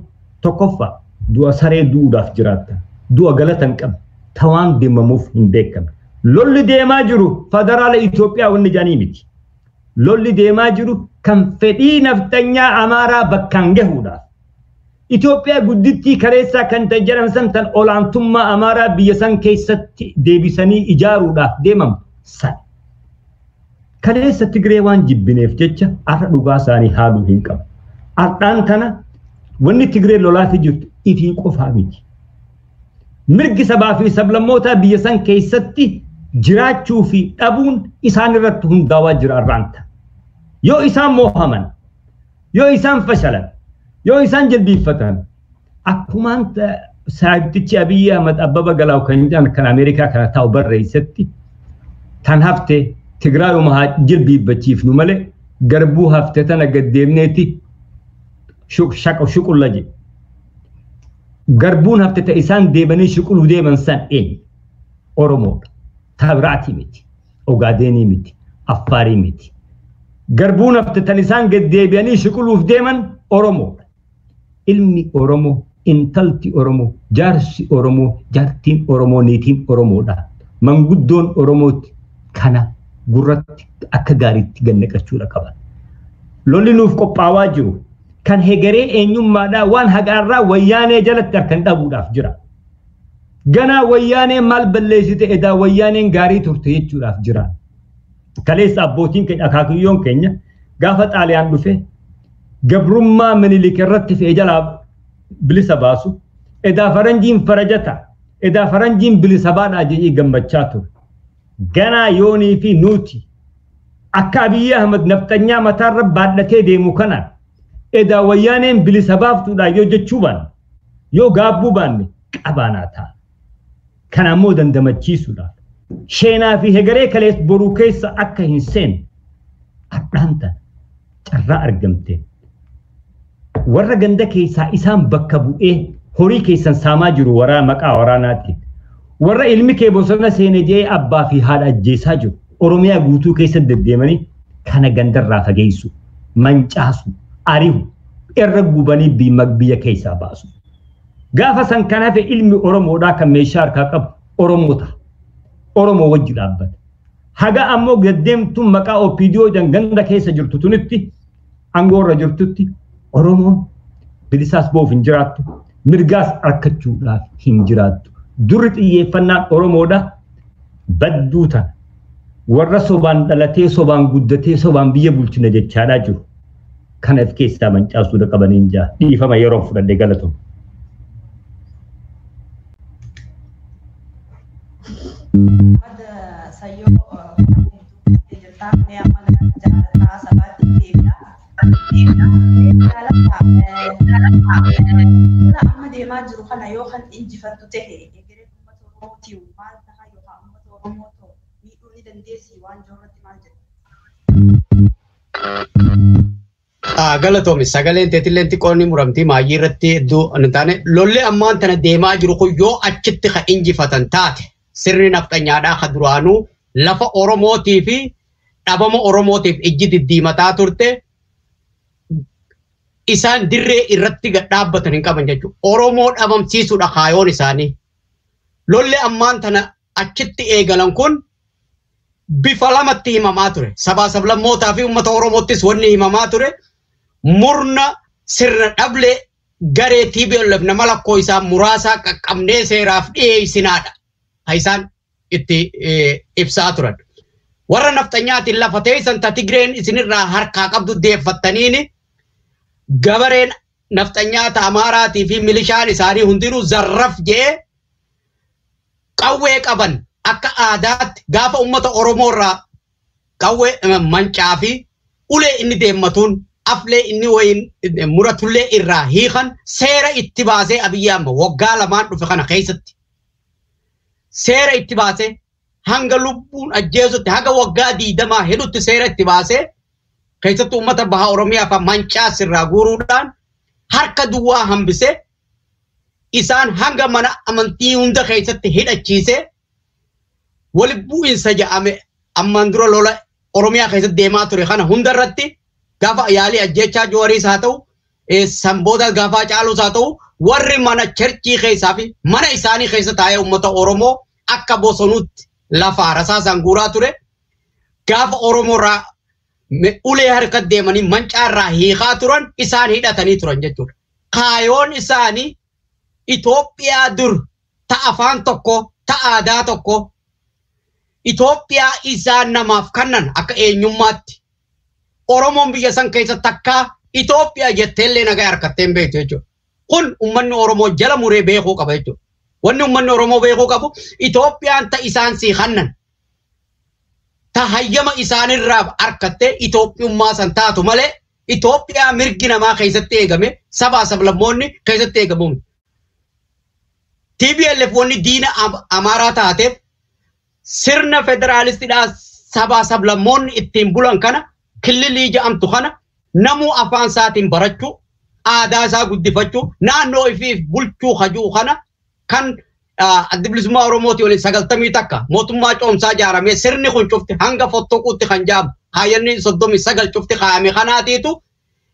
tokkoffaa du'a saree du'uudhaaf jiraattan du'a galata hin qabne tawaan deemamuuf hin beekamne. Lolli deemaa jiru federaala Itoophiyaa wanni jedhanii miti. Lolli deemaa jiru kan fedhii naftanyaa Amaaraa bakkaan gahuudhaaf. Itoophiyaa guddittii kaleessaa kan ta'e jedhan san tan olaantummaa Amaaraa biyya san keessatti deebisanii ijaaruudhaaf deemamu san. Kaleessa Tigree waan jibbineef jecha har'a dhugaa isaanii haaluu hin qabu. Har'aan tana wanni Tigree lolaatti jirtu ifii qofaa miti. Mirgi sabaa fi sablammootaa biyya san keessatti jiraachuu fi dhabuun isaan irratti hundaa'aa jira har'aan tana. Yoo isaan moohaman, yoo isaan fashalan, yoo isaan jilbiiffatan akkumaan saayibtichi Abiyyi Ahmad Abbaba Galaaw kan jedhan kan Ameerikaa kana taa'u barreessetti tan hafte Tigraayuma haa jilbiiffachiifnu malee garbuu hafte tana gaddeemneeti shuqulla jedhe. Garbuun hafte ta isaan deebanii shuquluu deeman san eenyu? Oromoodha. Tabiraatii miti. Ogaadeenii miti. Affaarii miti. Garbuun hafte tan isaan gaddeebi'anii shuquluuf deeman Oromoodha. Ilmi Oromoo, intalti Oromoo, jaarsi Oromoo, jaartiin Oromoo, niitiin Oromoodha. Manguddoon Oromooti kana gurratti akka gaariitti gannaqachuudha qaban. Lolli nuuf qophaawaa jiru kan hegeree eenyummaadhaa waan haqaarraa wayyaanee jalatti harkan dhabuudhaaf jira. Ganaa wayyaanee maal balleessite edaa wayyaaneen gaarii turte jechuudhaaf jira. Kaleessa abbootiin keenya akaakiyyoon keenya gaafa Xaaliyaan dhufe gabrummaa Minilik irratti fe'ee jalaa bilisa baasu edaa faranjiin farajata edaa faranjiin bilisa baadhaa jedhee gammachaa ture. Ganaa yoonii fi nuti akka Abiyyi Ahmad nafxanyaa mataarra baadhatee deemu kanaan edaa wayyaaneen bilisa baaftuudha yoo jechuu baanne yoo gaabbuu baanne qabaanaa ta'a. Kana ammoo dandamachiisuudhaaf sheenaa fi hegaree kalees boruu keessa akka hin seenne har'aan tana carraa argamte warra ganda keessaa isaan bakka bu'ee horii keessan saamaa jiru waraa maqaa waraanaatiin warra ilmi kee bosona seene jedhee abbaa fi haadha ajjeesaa jiru Oromiyaa guutuu keessa deddeemanii kana gandarraa fageessu mancaasu ari'u irra gubanii biyya keessaa baasu. Gaafa san kan hafe ilmi Oromoodhaa kan meeshaa harkaa qabu Oromoota. Oromoo wajji dhaabbata. Haga ammoo gaddeemtuun maqaa OPDO jedhan ganda keessa jirtu tunitti aangoorra jirtutti Oromoon bilisaas boof hin jiraattu mirgaas argachuudhaaf hin jiraattu. Durri xiyyeeffannaan Oromoodha badduu tana warra sobaan dhalatee sobaan guddatee sobaan biyya bulchina jechaadhaa jiru. Kana of keessaa mancaasuudha qabaniin jaa dhiifama yeroo fudhadhee galatoom.
Amma deemaa jiru kana yoo kan injifattu ta'e egereen uummata Oromootiin maal ta'a yookaan uummata Oromoo ta'u miidhuu ni dandeessi waan jiru irratti maal jedhu?
Galatoomi sagaleen teetillee xiqqoon ni muramti maayyii irratti hedduu hin taane lolli ammaan tana deemaa jiru kun yoo achitti ka injifatan taate sirni nafxanyaadhaa ka duraanuu lafa Oromootii fi dhabama Oromootiif ijji diddiimataa turte isaan dirree irratti gad dhaabbatan hin qaban jechuudha. Oromoo dhabamsiisuudha kaayoon isaanii. Lolli ammaan tana achitti eegalan kun bifa lamatti himamaa ture. Sabaa sablammootaa fi uummata Oromoottis wanni himamaa ture. Murna sirna dhablee garee TPLF nama lakkoo isaa muraasaa qaqqabnee seeraaf dhiyeessinaadha. Ha isaan itti ibsaa turan. Warra nafxanyaatiin lafa teessan ta Tigreen isinirraa harkaa qabdu deeffattaniini gabareen nafxanyaa ta Amaaraatii fi milishaan isaanii hundinuu zarraf je'ee qawwee qaban akka aadaatti gaafa uummata Oromoo irraa qawwee mancaa fi ulee inni deemmatuun aflee inni wayin muratullee irraa hiikan seera itti baasee Abiyyi amma waggaa lamaan dhufe kana keessatti seera itti baasee hanga lubbuun ajjeesutti haga waggaa 20 hedduutti seera itti baasee keessattuu uummata baha Oromiyaa fa mancaa sirraa guuruudhaan harka duwwaa hambisee isaan hanga mana amantii hunda keessatti hidhachiisee wali bu'iinsa jedhame ammaan dura lola Oromiyaa keessatti deemaa ture kana hundarratti gaafa yaalii ajjeechaa Joowariis haa ta'u sanboota gaafa Caaluus haa ta'u warri mana cherchii keessaa fi mana isaanii keessa taa'ee uummata Oromoo akka bosonuutti lafaa rasaasaan guuraa ture gaafa Oromoo irraa ulee harka deemanii mancaa irraa hiikaa turan isaan hidhatanii turan jechuudha. Kaayoon isaanii Itoophiyaa dur ta afaan tokko ta aadaa tokko Itoophiyaa isaan namaaf kennan akka eenyummaatti Oromoon biyya san keessa takkaa Itoophiyaa jetteellee nagaa harkattee hin beektu jechuudha. Kun uummanni Oromoo jala muree beekuu qaba jechuudha. Wanni uummanni Oromoo beekuu qabu Itoophiyaan ta isaan sii kennan ta hayyama isaanirraa harkattee Itoophiyummaa san taatu malee Itoophiyaa mirgi namaa keessatti eegame sabaa sablammoonni keessatti eegamu. TPLF wanni diina Amaaraa taateef sirna federaalistiidhaa sabaa sablammoonni ittiin bulan kana kililii jedhamtu kana namuu afaan isaatiin barachuu aadaa isaa guddifachuu naannoo ifiif bulchuu hajuu kana kan adda bilisummaa Oromootii waliin 91 mootummaa coomsaa ijaaramee sirni kun cufti hanga fottoquutti kan jaamu kaayyanni 39 cufti kaayame kanaatiitu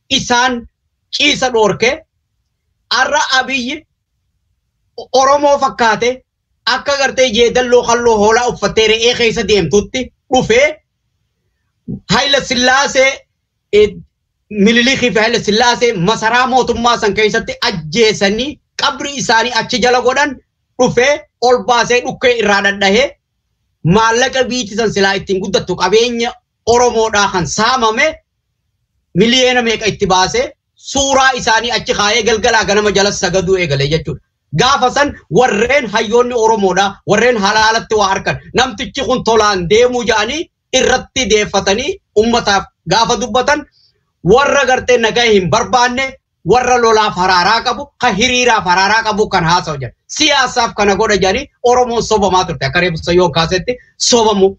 isaan ciisa dhoorkee har'a Abiyyi Oromoo fakkaate akka gartee jeedalloo halluu hoolaa uffattee re'ee keessa deemtutti dhufee Haayila Sillaasee Minilikii fi Haayila Sillaasee masaraa mootummaa san keessatti ajjeesanii qabri isaanii achi jala godhan dhufee ol baasee dhukkee irraa dhadhahee maallaqa biitti san silaa ittiin guddattu qabeenya Oromoodhaa kan saamame miliyoona meeqa itti baasee suuraa isaanii achi kaayee galgalaa ganama jala sagaduu eegale jechuudha. Gaafa san warreen hayyoonni Oromoodhaa warreen halaalatti waa harkan namtichi kun tolaan deemuu jedhanii irratti deeffatanii ummataaf gaafa dubbatan warra gartee nagaa hin barbaanne warra lolaaf haraaraa qabu kan hiriiraaf haraaraa qabu kan haasa'u jedha. Siyaasaaf kana godha jedhanii Oromoon sobamaa turte akka reefu Sayyoon kaasetti sobamu.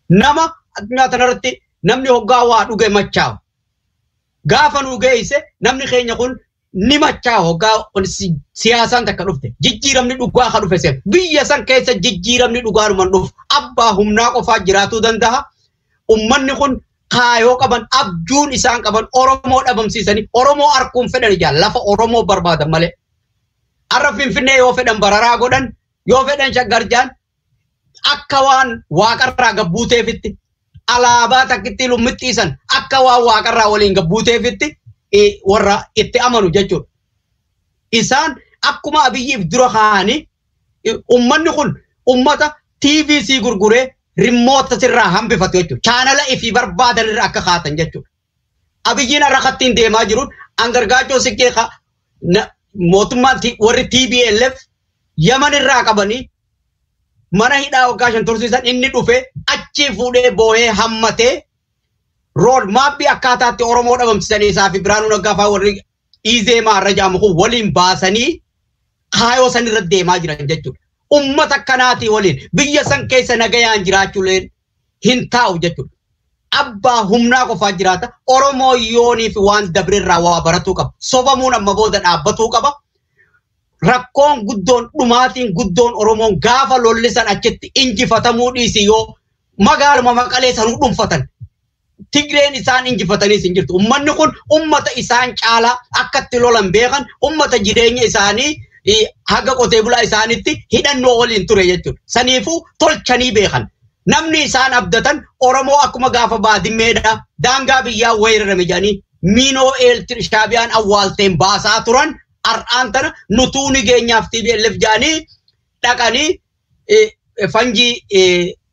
Nama addunyaa kanarratti namni hoggaa waa dhuge machaa'u. Gaafa nu geesse namni keenya kun ni machaa'u hoggaa siyaasaan takka dhufte jijjiiramni dhugaa kan dhufe seera. Biyya san keessa jijjiiramni dhugaadhumaan dhufu abbaa humnaa qofaa jiraatuu danda'a. Uummanni kun kaayoo qaban abjuun isaan qaban Oromoo dhabamsiisanii Oromoo arguun fedhan ijaa lafa Oromoo barbaadan malee. Har'a Finfinnee yoo fedhan bararaa godhan yoo fedhan shaggarjaan akka waan waaqarraa gabbuuteefitti alaabaa takkitti lummixxiisan akka waan waaqarraa waliin gabbuuteefitti warra itti amanu jechuudha. Isaan akkuma Abiyyiif dura kaa'anii uummanni kun uummata TVC gurguree rimmoota sirraa hambifatu jechuudha. Chaanala ifii barbaadan irra akka kaatan jechuudha. Abiyyiin har'a kattiin deemaa jiruun Andargaachoo Siqqee mootummaan warri TPLF Yaman irraa qabanii mana hidhaa waggaa 5 tursiisan inni dhufe achii fuudhee boohee hammatee rood maappii akkaataatti Oromoo dhabamsiisanii isaa fi Biraanuu Naggaa fa'aa warri Izeemaa irra jaamu kun waliin baasanii kaayoo san irra deemaa jiran jechuudha. Uummata akkanaatii waliin biyya san keessa nagayaan jiraachuuleen hin taa'u jechuudha. Abbaa humnaa qofaa jiraata. Oromoo yooniif waan dabreerraa waa baratuu qaba. Sobamuun amma booda dhaabbatuu qaba. Rakkoon guddoon dhumaatiin guddoon Oromoon gaafa lollisan achitti injifatamuu dhiisi yoo magaaluma Maqalee sanuu dhuunfatan. Tigreen isaan injifataniis hin jirtu. Uummanni kun uummata isaan caalaa akkatti lolan beekan uummata jireenya isaanii haga qotee bulaa isaaniitti hidhannoo waliin ture jechuudha. Saniifuu tolchanii beekan. Namni isaan abdatan Oromoo akkuma gaafa baadimmeedha. Daangaa biyyaa weerarame jedhanii miinoo eeltir shaabiyaan awwaalteen baasaa turan har'aan tana nutuu ni geenyaaf TPLF jedhanii dhaqanii fanjii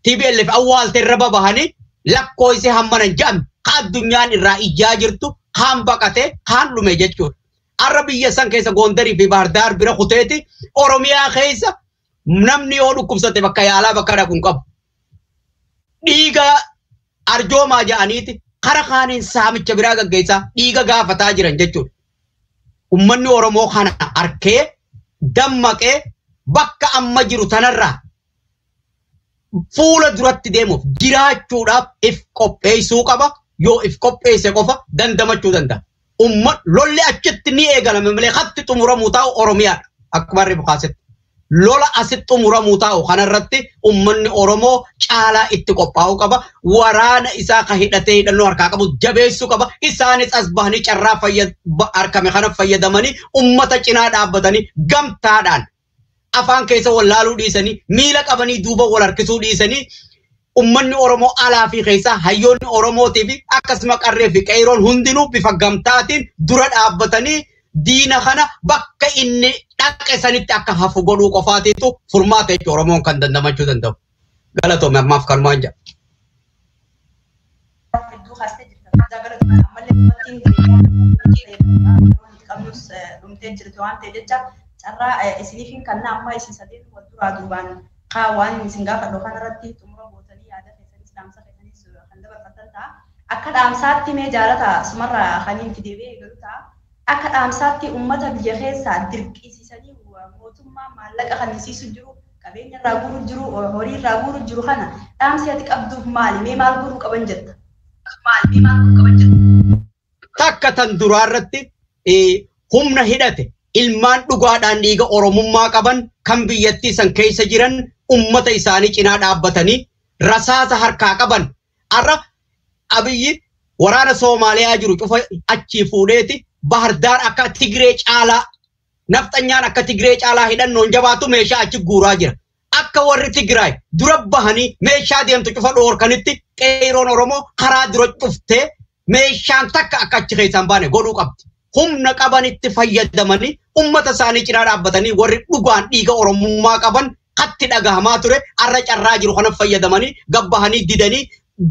TPLF awwaalteen irra babahanii lakkoofsi hammana hin jedhamne ka addunyaan irraa ijaa jirtu kaan baqatee kaan dhume jechuudha. Har'a biyya san keessa Gondarii fi Baahirdaar bira kuteeti Oromiyaa keessa namni yoo dhukkubsate bakka yaalaa bakka dhaqu hin qabu. Dhiiga arjoomaa jedhaniiti kara kaaniin saamicha biraa gaggeessaa dhiiga gaafataa jiran jechuudha. Uummanni Oromoo kana arkee dammaqee bakka amma jiru tanarraa fuula duratti deemuuf jiraachuudhaaf if qopheessuu qaba. Yoo if qopheesse qofa dandamachuu danda'a. Lolli achitti ni eegalame malee hatti xumuramuu taa'u Oromiyaadha. Akkuma harri bukaasetti. Lola asitti xumuramuu taa'u kanarratti uummanni Oromoo caalaa itti qophaa'uu qaba. Waraana isaa kan hidhatee hidhannoo harkaa qabu jabeessuu qaba. Isaanis as bahanii carraa harkame kana fayyadamanii uummata cinaa dhaabbatanii gamtaadhaan afaan keessa wallaaluu dhiisanii miila qabanii duuba wal harkisuu dhiisanii uummanni Oromoo alaa fi keessaa hayyoonni Oromootii fi akkasuma qarree fi qeeroon hundinuu bifa gamtaatiin dura dhaabbatanii diina kana bakka inni dhaqe sanitti akka hafu godhuu qofaatiitu furmaata jechuudha Oromoon kan dandamachuu danda'u. Galatoome ammaaf kanumaan jedha.
Hedduu kaastee jirta. Ammallee qabnus dhumtee jirti waan ta'e jecha carraa isiniifin kan amma isin sadeen wal duraa duubaan waan isin gaafadhu kanarratti xumura gootanii yaada keessanis dhaamsa keessanis kan dabarfatan ta'a. Akka dhaamsaatti mee jaalata sumarraa kan itti deebi'ee eegalu ta'a. Akka dhaamsaatti uummata biyya keessaa dirqisiisanii mootummaa maallaqa kannisiisu jiru, qabeenya irraa guuru jiru, horii irraa guuru jiru kana dhaamsi ati qabduuf maali? Mee maal guuruu qaban jetta? Maali? Maal guuruu qaban jetta?
Takka tan duraa irratti humna hidhate ilmaan dhugaadhaan dhiiga Oromummaa qaban kan biyyattii san keessa jiran ummata isaanii cinaa dhaabbatanii rasaasa harkaa qaban. Har'a Abiyyi waraana Soomaaliyaa jiru cufa achii fuudheeti Baahirdaar akka Tigree caalaa nafxanyaan akka Tigree caalaa hidhannoon jabaatu meeshaa achi guuraa jira. Akka warri Tigraay dura bahanii meeshaa deemtu cufa dhoorkanitti qeeroon Oromoo karaa dura cuftee meeshaan takka akka achi keessaan baane godhuu qabdi. Humna qabanitti fayyadamanii ummata isaanii cinaa dhaabbatanii warri dhugaan dhiiga Oromummaa qaban hatti dhagahamaa ture har'a carraa jiru kana fayyadamanii gabbahanii didanii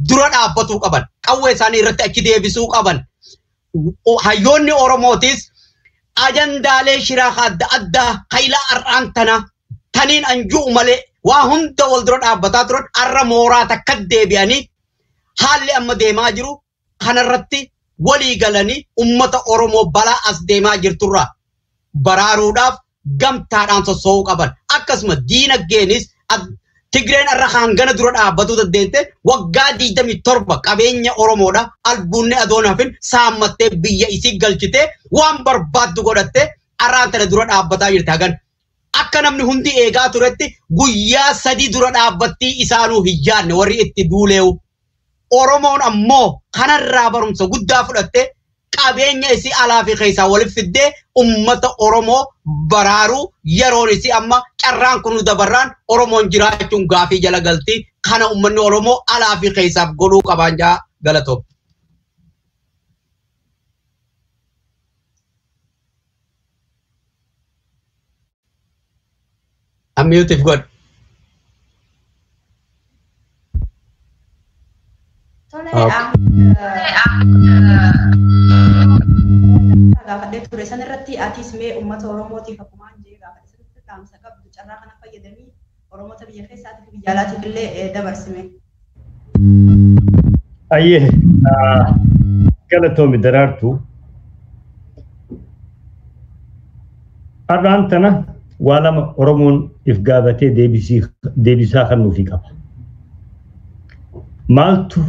dura dhaabbatuu qaban. Qawwee isaanii irratti achi deebisuu qaban. Hayyoonni Oromootis ajandaalee shiraa adda addaa kaylaa har'aan tana taniin anju'u malee waa hunda wal dura dhaabbataa turan har'a mooraa takka deebi'anii haalli amma deemaa jiru kanarratti walii galanii ummata Oromoo balaa as deemaa jirturraa baraaruudhaaf gamtaadhaan sossoo'uu qaban. Akkasuma diinagdeenis Tigreen har'a hangana dura dhaabbatuu dandeette waggaa 27 qabeenya Oromoodha. Albuunni adoon hafin saammattee biyya isii galchitee waan barbaaddu godhattee har'aan tana dura dhaabbataa jirti hagan. Akka namni hundi eegaa turetti guyyaa 3 dura dhaabbattii isaanuu hin yaadne warri itti duuleewu. Oromoon ammoo kanarraa barumsa guddaa fudhattee qabeenya isii alaa fi keessaa walitti fiddee ummata Oromoo baraaruu yeroon isii amma carraan kun dabarraan Oromoon jiraachuun gaafii jala galti. Kana ummanni Oromoo alaa fi keessaaf godhuu qabaan jaa galatoom. Unmute if good.
Tole, gaafadhee ture san irratti atis mee uummata Oromootiif akkuma jee gaafadhe sirriitti dhaamsa qabdu carraa kana fayyadamii Oromoota biyya keessaatiif biyya alaatiif illee dabarsime.
Ayyee galatoomi Daraartuu. Har'aan tana waa lama Oromoon if gaafatee deebisaa kennuufii qaba. Maaltu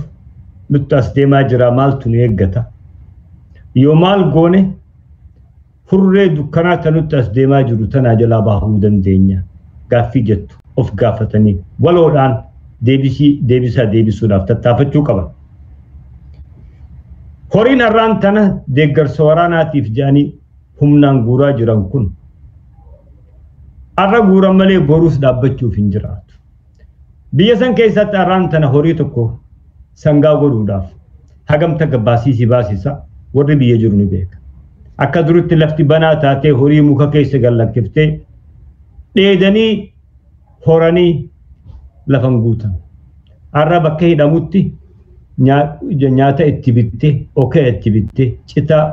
Nutti as deemaa jira maaltu nu eeggata? Yoo maal goone hurree dukkanaa ta nutti as deemaa jiru tanaa jalaa bahuu dandeenya gaaffii jettu of gaafatanii waloodhaan deebisaa deebisuudhaaf tattaafachuu qaban. Horiin har'aan tana deeggarsa waraanaatiif jedhanii humnaan guuraa jiran kun har'a guuran malee boruus dhaabbachuuf hin jiraatu. Biyya san keessatti har'aan tana horii tokko sangaa godhuudhaaf hagam takka baasiisii baasisa warri biyya jiru ni beeka. Akka duritti lafti banaa taatee horii muka keessa gallakkiftee dheedanii horanii lafan guutan. Har'a bakka hidhamutti nyaata itti bittee, okee itti bittee, citaa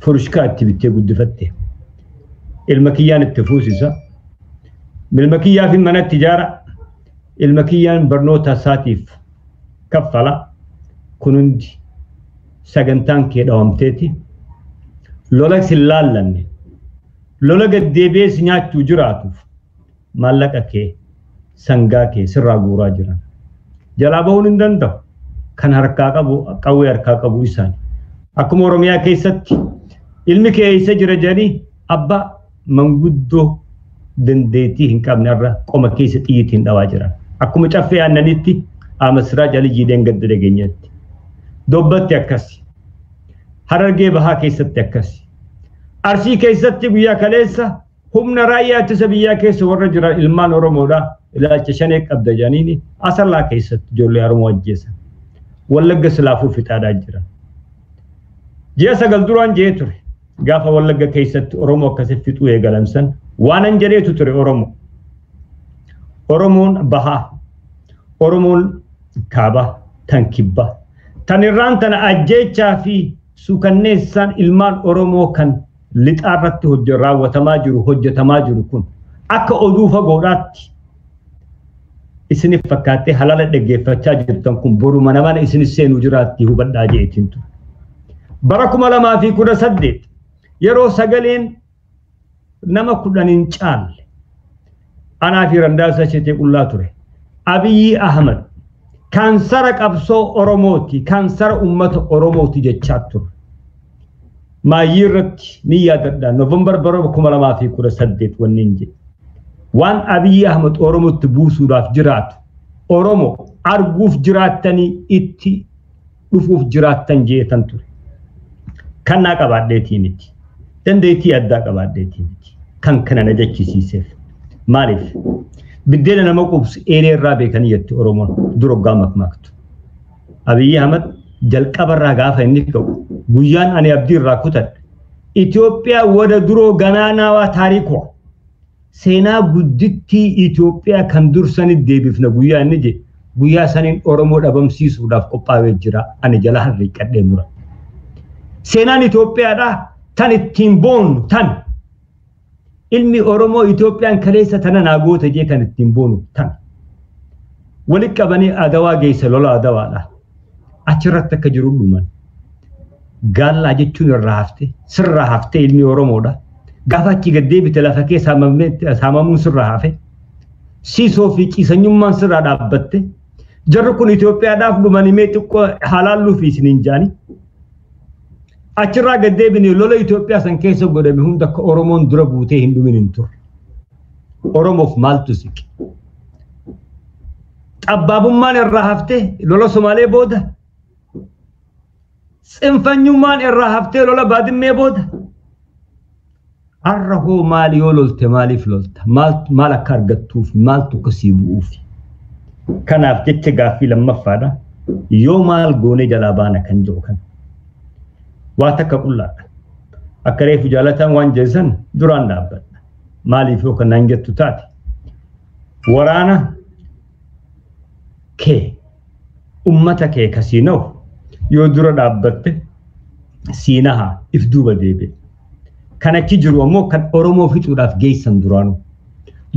furushkaa itti bittee guddifatte. Ilma kiyyaan itti fuusisa. Ilma kiyyaaf manatti ijaara. Ilma kiyyaan barnoota isaatiif kaffala. Kun hundi sagantaan kee dhawamteeti. Lola sin laallanne. Lola gaddeebi'ee si nyaachuu jiraatuuf maallaqa kee sangaa kee sirraa guuraa jiran. Jalaa bahuun hin danda'u. Kan harkaa qabu qawwee harkaa qabu isaani. Akkuma Oromiyaa keessatti ilmi kee eessa jira jedhanii abbaa manguddoo dandeettii hin qabne irra qoma keessa xiyyiitiin dhawaa jiran. Akkuma caffee aannanitti Amasiraaj Aliyyiidhaan gadda dhageenyatti. Dobbatti akkasi. Harargee bahaa keessatti akkasi. Arsii keessatti guyyaa kaleessa humna raayyaa ittisa biyyaa keessa warra jiran ilmaan Oromoodha. Ilaalcha shanee qabda jedhaniini Asallaa keessatti ijoollee Oromoo ajjeesan. Wallagga silaafuu fixaadhaa jiran. Ji'a 9 duraan ji'ee ture. Gaafa Wallagga keessatti Oromoo akkasitti fixuu eegalamsan waanan jedheetu ture Oromoo. Oromoon bahaa, Oromoon kaabaa, tan kibbaa. Tan irraan tana ajjeechaa fi suukanneessaan ilmaan Oromoo kan lixaa irratti raawwatamaa jiru, hojjetamaa jiru kun akka oduu fagoodhaatti isiniif fakkaattee halala dhaggeeffachaa jirtan kun boru mana mana isin seenuu jiraatti hubadhaa jeetiin ture. Bara 2018 yeroo sagaleen nama 10 hin caalle anaa fi Randaasaa Sheetee Qullaa ture. Abiyyi Ahmad kaansara qabsoo Oromooti, kaansara uummata Oromooti jechaa ture. Maayyii irratti ni yaadadha. Noovembar bara 2018 wanni hin jedhe. Waan Abiyyi Ahmad Oromootti buusuudhaaf jiraatu, Oromoo arguuf jiraattanii itti dhufuuf jiraattan jeetan ture. Kannaa qabaadheetii miti. Dandeettii addaa qabaadheetii miti. Kan kana na jechisiiseef. Maaliif? Biddeena nama quubsu eelee irraa beekanii jetti Oromoon dura hoggaa makmaaktu. Abiyyi Ahmad jalqabarraa gaafa inni ka'u guyyaan ani abdii irraa kutadhe. Itoophiyaa wada duroo ganaanaawaa taarikoo seenaa guddittii Itoophiyaa kan dursanitti deebifna guyyaa inni jedhe guyyaa saniin Oromoo dhabamsiisuudhaaf qophaa'ee jira ani jala harriiqqadhee mura. Seenaan Itoophiyaadhaa tan ittiin boonnu tan ilmi Oromoo Itoophiyaan kaleessa tana naa goota jee kan ittiin boonu tan. Walitti qabanii adawaa geessa lola adawaadha. Achirratti akka jiru dhuman. Gaallaa jechuun irraa hafte sirraa hafte ilmi Oromoodha. Gaafa achi gad deebite lafa kee saamamuun sirraa hafe. Siisoo fi ciisanyummaan sirraa dhaabbatte. Jarri kun Itoophiyaadhaaf dhumanii mee xiqqoo halaalluu fi isiniin jaani. Achirraa gad deebinee lola Itoophiyaa san keessa godhame hunda akka Oromoon dura buutee hin dhumin hin turre. Oromoof maaltu siqe? Xabbaabummaan irraa haftee lola Somaalee booda. Tsinfanyummaan irraa haftee lola Baadimmee booda. Har'a hoo maali yoo lolte maaliif lolta? Maal akka argattuuf maaltu akka sii bu'uuf? Kanaaf jecha gaaffii lammaffaadha. Yoo maal goonee jalaa baana kan jedhu kana. Waa takka qullaadha. Akka reefu jaalataan waan jeessan duraan dhaabbadha. Maaliif yoo kanaan jettu taate? Waraana kee ummata kee kasiinoo yoo dura dhaabbatte siinahaa if duuba deebi'e. Kan achi jiru ammoo kan Oromoo fixuudhaaf geessan duraanuu.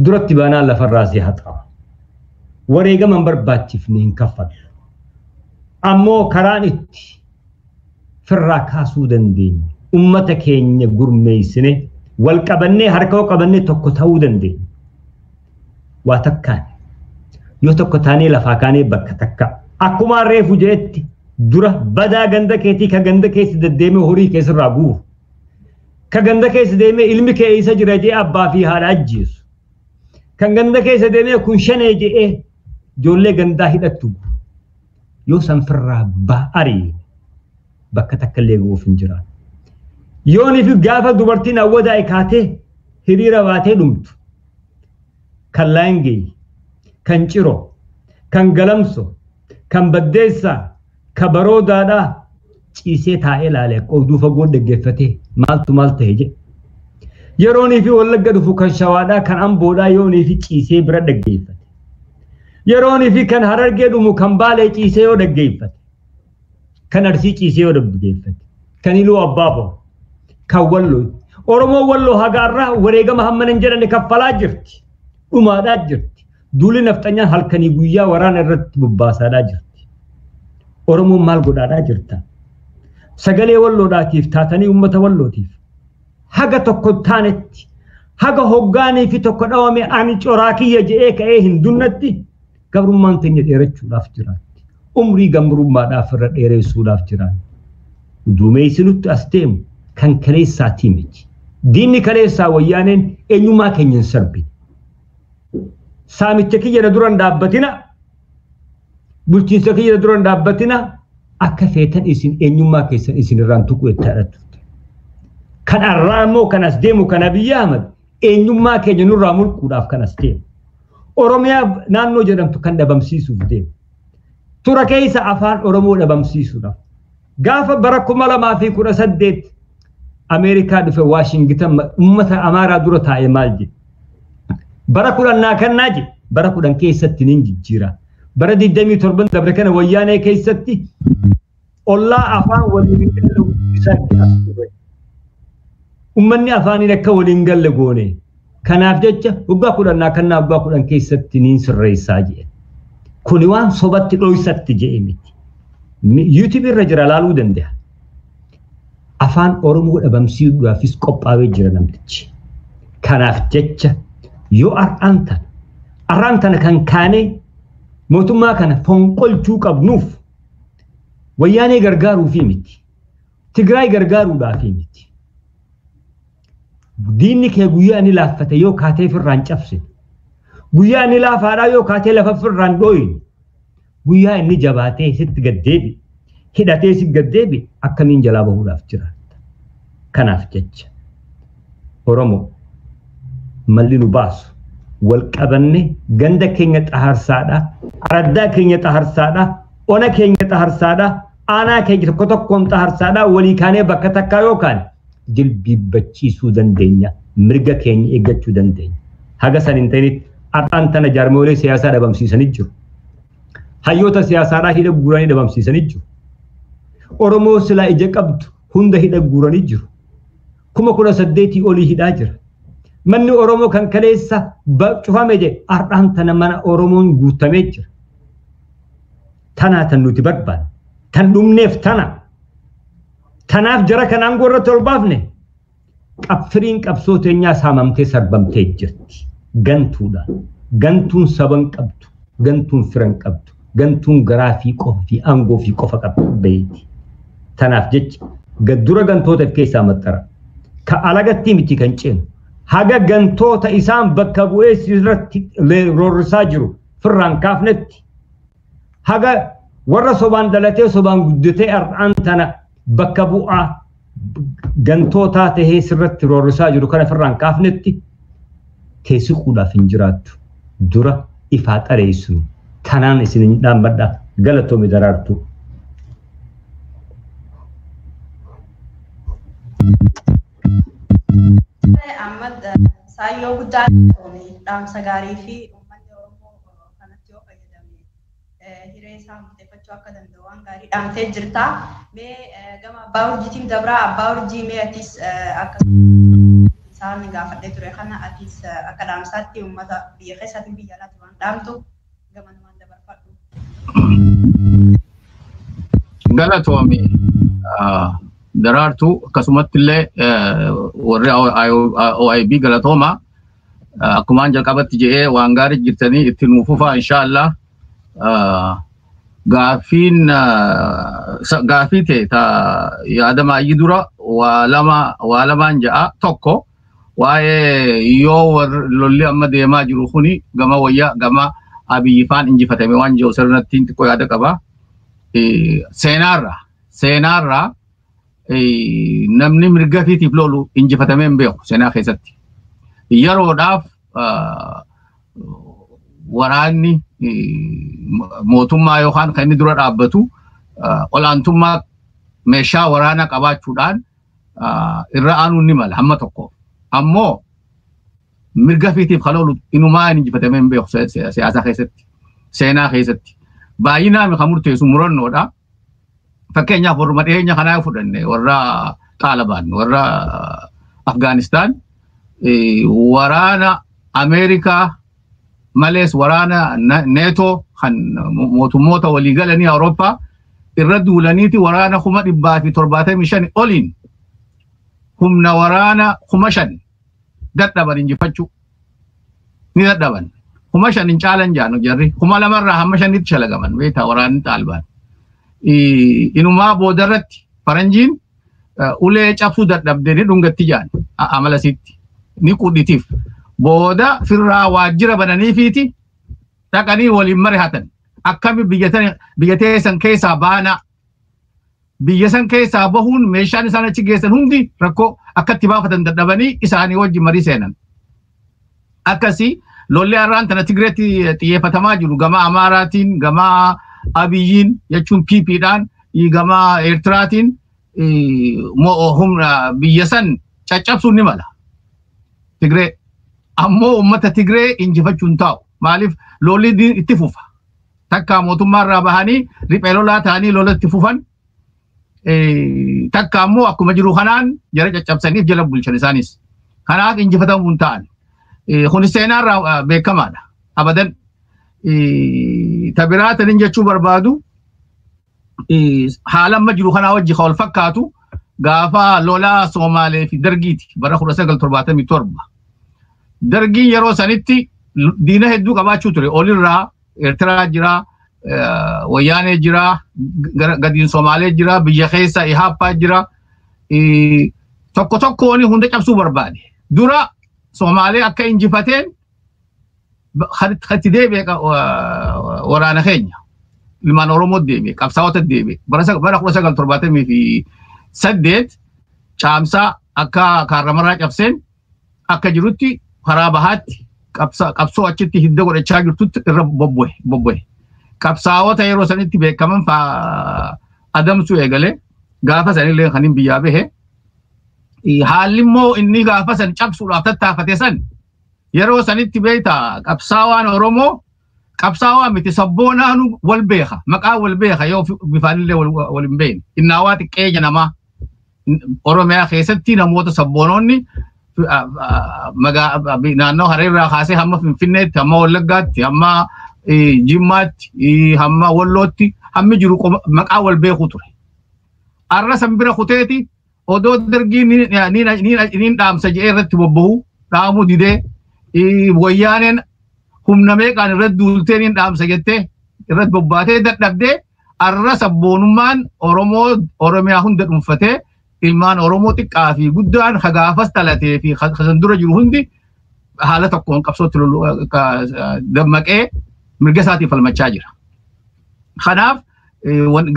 Duratti baanaan lafarraa si haxaa'a. Wareegama hin barbaachifne hin kaffallu. Ammoo karaan itti firraa kaasuu dandeenya. Ummata keenya gurmeessine wal qabannee harka qabannee tokko ta'uu dandeenya. Waa takkaan yoo tokko taanee lafaa kaanee bakka takka. Akkuma reefu jeetti Dura badaa ganda keetii ka ganda keessa deddeemee horii keessarraa guuru. Ka ganda keessa deemee ilmi kee isa jira jedhee abbaa fi haadha ajjeesu. Kan ganda keessa deemee kun shanee jedhee ijoollee gandaa hidhattu. Yoo sanfirraa ba'arii bakka takka illee ga'uuf hin jiraan. Yoonii fi gaafa dubartiin awwadaa'e kaatee hiriira baatee dhumtu. Kan Laangee, kan Ciroo, kan Galamso, kan Baddeessaa, kan Baroodaadhaa ciisee taa'ee ilaale oduu fagoo dhaggeeffatee maaltu maal ta'e jedhe. Yeroonii fi Wallagga dhufu kan Shawaadhaa kan Amboodhaa yoonii fi ciisee bira dhaggeeffate. Yeroonii fi kan Harargee dhumu kan Baalee ciisee yoo dhaggeeffate. Kan Arsii ciisee yoo dhaggeeffate. Kan Iluu Abbaa kan Walloo. Oromoo Walloo hagaarraa wareegama hammana hin jedhamne kaffalaa jirti. Dhumaadhaa jirti. Duulli nafxanyaan halkanii guyyaa waraana irratti bobbaasaadhaa jirti. Oromoon maal godhaadhaa jirta? Sagalee Walloodhaatiif taatanii uummata Wallootiif. Haga tokko taanetti haga hoggaanii fi tokko dhawame ani coraa kiyya je'ee ka'ee hin dunnatti gabrummaan teenya dheerachuudhaaf jiraatti. Umrii gabrummaadhaaf irra dheeressuudhaaf jiraatti. Duumeysinutti as deemu kan kaleessaatii miti. Diinni kaleessaa wayyaaneen eenyummaa keenya hin sarbine. Saamicha kiyya na dura hin dhaabbatina. Bulchiinsa kiyya na dura hin dhaabbatina. Akka feetan isin eenyummaa keessan isin irraan tuqu jechaadha turte. Kan har'aa immoo kan as deemu kan Abiyyi Ahmad eenyummaa keenya nurraa mulquudhaaf kan as deemu. Oromiyaa naannoo jedhamtu kan dhabamsiisuuf deemu. Tura keessa afaan Oromoo dhabamsiisuudhaaf. Gaafa bara 2018 Ameerikaa dhufe Waashingitan uummata Amaaraa dura taa'ee maal jedhe? Bara 10 naa kennaa jedhe. Bara 10 keessatti nin jijjiira. Bara 27 dabre kana wayyaanee keessatti ollaa afaan waliin galle isaatti as ture. Uummanni afaaniin akka waliin galle goone. Kanaaf jecha waggaa 10 naa kennaa waggaa 10 keessatti nin sirreessaa jedhe. Kuni waan sobatti dhoysatti jedhe miti. YouTube irra jira laaluu danda'a. Afaan Oromoo dhabamsiisuudhaafis qophaa'ee jira namtichi. Kanaaf jecha yoo har'aan tana kan kaanee mootummaa kana fonqolchuu qabnuuf wayyaanee gargaaruufi miti. Tigraay gargaaruudhaafi miti. Diinni kee guyyaa inni laaffate yoo kaatee firraan cabsine, guyyaa inni laafaadhaa yoo kaatee lafa firraan dhooyine, guyyaa inni jabaatee sitti gaddeebi, hidhatee sitti gaddeebi akkamiin jalaa bahuudhaaf jiraata. Kanaaf jecha Oromoo malli nu baasu wal qabanne ganda keenya xaharsaadha, araddaa keenya xaharsaadha, ona keenya xaharsaadha, aanaa keenya tokko tokkoon xaharsaadha, walii kaanee bakka takkaa yookaan jilbiibbachiisuu dandeenya, mirga keenya eeggachuu dandeenya. Haga san hin ta'initti har'aan tana jaarmoolee siyaasaa dhabamsiisanii jiru. Hayyoota siyaasaadhaa hidha guuranii dhabamsiisanii jiru. Oromoo silaa ija qabdu hunda hidha guuranii jiru. 18,000 olii hidhaa jira. Manni Oromoo kan kaleessa cufame jedhe har'aan tana mana Oromoon guutamee jira. Tanaa tan nuti barbaanne, tan dhumneef tana. Tanaaf jara kan aangoo irratti ol baafne firiin qabsoo teenyaa saamamtee sarbamtee jirti. Gantuudha. Gantuun saban qabdu, gantuun firan qabdu, gantuun garaa fi qofa fi aangoo fi qofa qabdu beeyti. Tanaaf jecha dura gantoota of keessaa maxxara. Ka alagatti miti kan ceenu. Haga gantoota isaan bakka bu'ee irratti roorrisaa jiru firraan kaafnetti. Haga warra sobaan dhalatee sobaan guddatee har'aan tana bakka bu'aa gantootaa tahee sirratti roorrisaa jiru kana firraan kaafnetti teessiquudhaaf hin jiraattu. Dura ifaa xareessu. Tanaan isin dhaabbadha. Galatoomi Daraartuu.
Ahmad saayyoo guddaa dhaamsa gaarii fi uummanni Oromoo kanatti yoo fayyadame hiree isaa murteeffachuu akka danda'u waan gaarii dhaamtee jirta. Mee gama abbaa urjiitiin dabraa abbaa urjii mee atis akka isaan gaafadhee ture kana atis akka dhaamsaatti uummata biyya keessaatiin biyya alaatti waan dhaamtu gamanumaan dabarfadhu.
Galatoomi Daraartuu akkasumatti illee warri OIB galatooma akkumaan jalqabatti jedhee waan gaarii jirtanii itti nuuf fufaa inshaallah. Gaaffiin gaaffii ta'e yaada maayyii dura waa lamaan ja'a. Tokko waa'ee yoo lolli amma deemaa jiru kuni gama wayyaa gama Abiyyi faan injifatame waan jiru sirnatti xiqqoo yaada qaba. Seenaarraa namni mirga fiitiif lolu injifatamee hin beeku seenaa keessatti. Yeroodhaaf waraanni mootummaa yookaan kan inni dura dhaabbatu olaantummaa meeshaa waraanaa qabaachuudhaan irra aanuun ni mala hamma tokko. Ammoo mirga fiitiif kan oolu inumaa injifatamee hin beeku siyaasa keessatti, seenaa keessatti. Baay'inaan kan murteessu murannoodha. Fakkeenyaaf warruma dhiyeenya kanaa fudhanne warra Xaalibaan, warra Afgaanistaan waraana Ameerikaa malees waraana Neetoo kan mootummoota walii galanii Awurooppaa irra duulaniiti waraana 175,000 oliin humna waraana 5,000 dadhaban injifachuu ni dadhaban. 5,000 hin caalan jaanu jarri 2,000 irraa hamma 5,000tti shalagaman beektaa waraanni Xaalibaan. Inumaa boodarratti faranjiin ulee cabsuu dadhabdee ni dhungatti jaan amalasitti ni qudhitiif. Booda firraa waajjira bananiifiiti dhaqanii waliin marihatan. Akkami biyya teessan keessaa baanaa. Biyya san keessaa bahuun meeshaan isaan achi geessan hundi rakkoo akkatti baafatan dadhabanii isaanii wajjin marii seenan. Akkasii lolli har'aan tana Tigreetti xiyyeeffatamaa jiru gama Amaaraatiin, gama Abiyyiin jechuun PPdhaan, gama Eertiraatiin humna biyya san caccabsuun ni mala. Tigree ammoo uummata Tigree injifachuun taa'u. Maaliif lolli itti fufa. Takka mootummaarraa bahanii riphee lolaa ta'anii lola itti fufan. Takka ammoo akkuma jiru kanaan jara caccabsaniif jala bulchan isaanis. Kanaaf injifatamuun ta'an. Kun seenaarraa beekamaadha. Abadan tabiraa tanin jechuu barbaadu haala amma jiru kanaa wajji kan wal fakkaatu gaafa lolaa Somaalee fi Dargiiti bara 1977. Dargiin yeroo sanitti diina hedduu qabaachuu ture. Olirraa Eertiraa jira, Wayyaanee jira, gadiin Somaalee jira, biyya keessa Ihaappaa jira. Tokko tokkoon hunda cabsuu barbaade. Dura Somaalee akka injifateen itti deebi'e waraana keenya. Ilmaan Oromoo deebi'e, qabsaa'ota deebi'e. Bara 1978 caamsaa akka Kaarramarraa cabseen akka jirutti karaa bahaatti qabsoo achitti hidda godhachaa jirtutti irra bobbo'e. Qabsaa'ota yeroo sanitti beekaman adamsuu eegale gaafa sanillee kan hin biyyaa bahe. Haalli immoo inni gaafa san cabsuudhaaf tattaafate san yeroo sanitti beektaa qabsaa'aan Oromoo qabsaa'aa miti sabboonaanu wal beeka maqaa wal beeka yoo bifaanillee wal hin beekne. Innaawaa xiqqeenya namaa Oromiyaa keessatti namoota sabboonoonni naannoo Hararirraa kaasee hamma Finfinneetti, hamma Wallaggaatti, hamma Jimmaatti, hamma Wallootti hammi jiru maqaa wal beeku ture. Arra san bira kuteeti odoo Dargii niin dhaamsa jedhee irratti bobba'u dhaamuu didee wayyaaneen humna meeqaan irratti duultee niin dhaamsa jettee irratti bobbaatee dadhabdee arra sabboonummaan Oromoo Oromiyaa hunda dhuunfatee ilmaan Oromoo xiqqaa fi guddaan hagaafas dhalatee fi kan dura jiru hundi haala tokkoon qabsootti dammaqee mirga isaatiif falmachaa jira. Kanaaf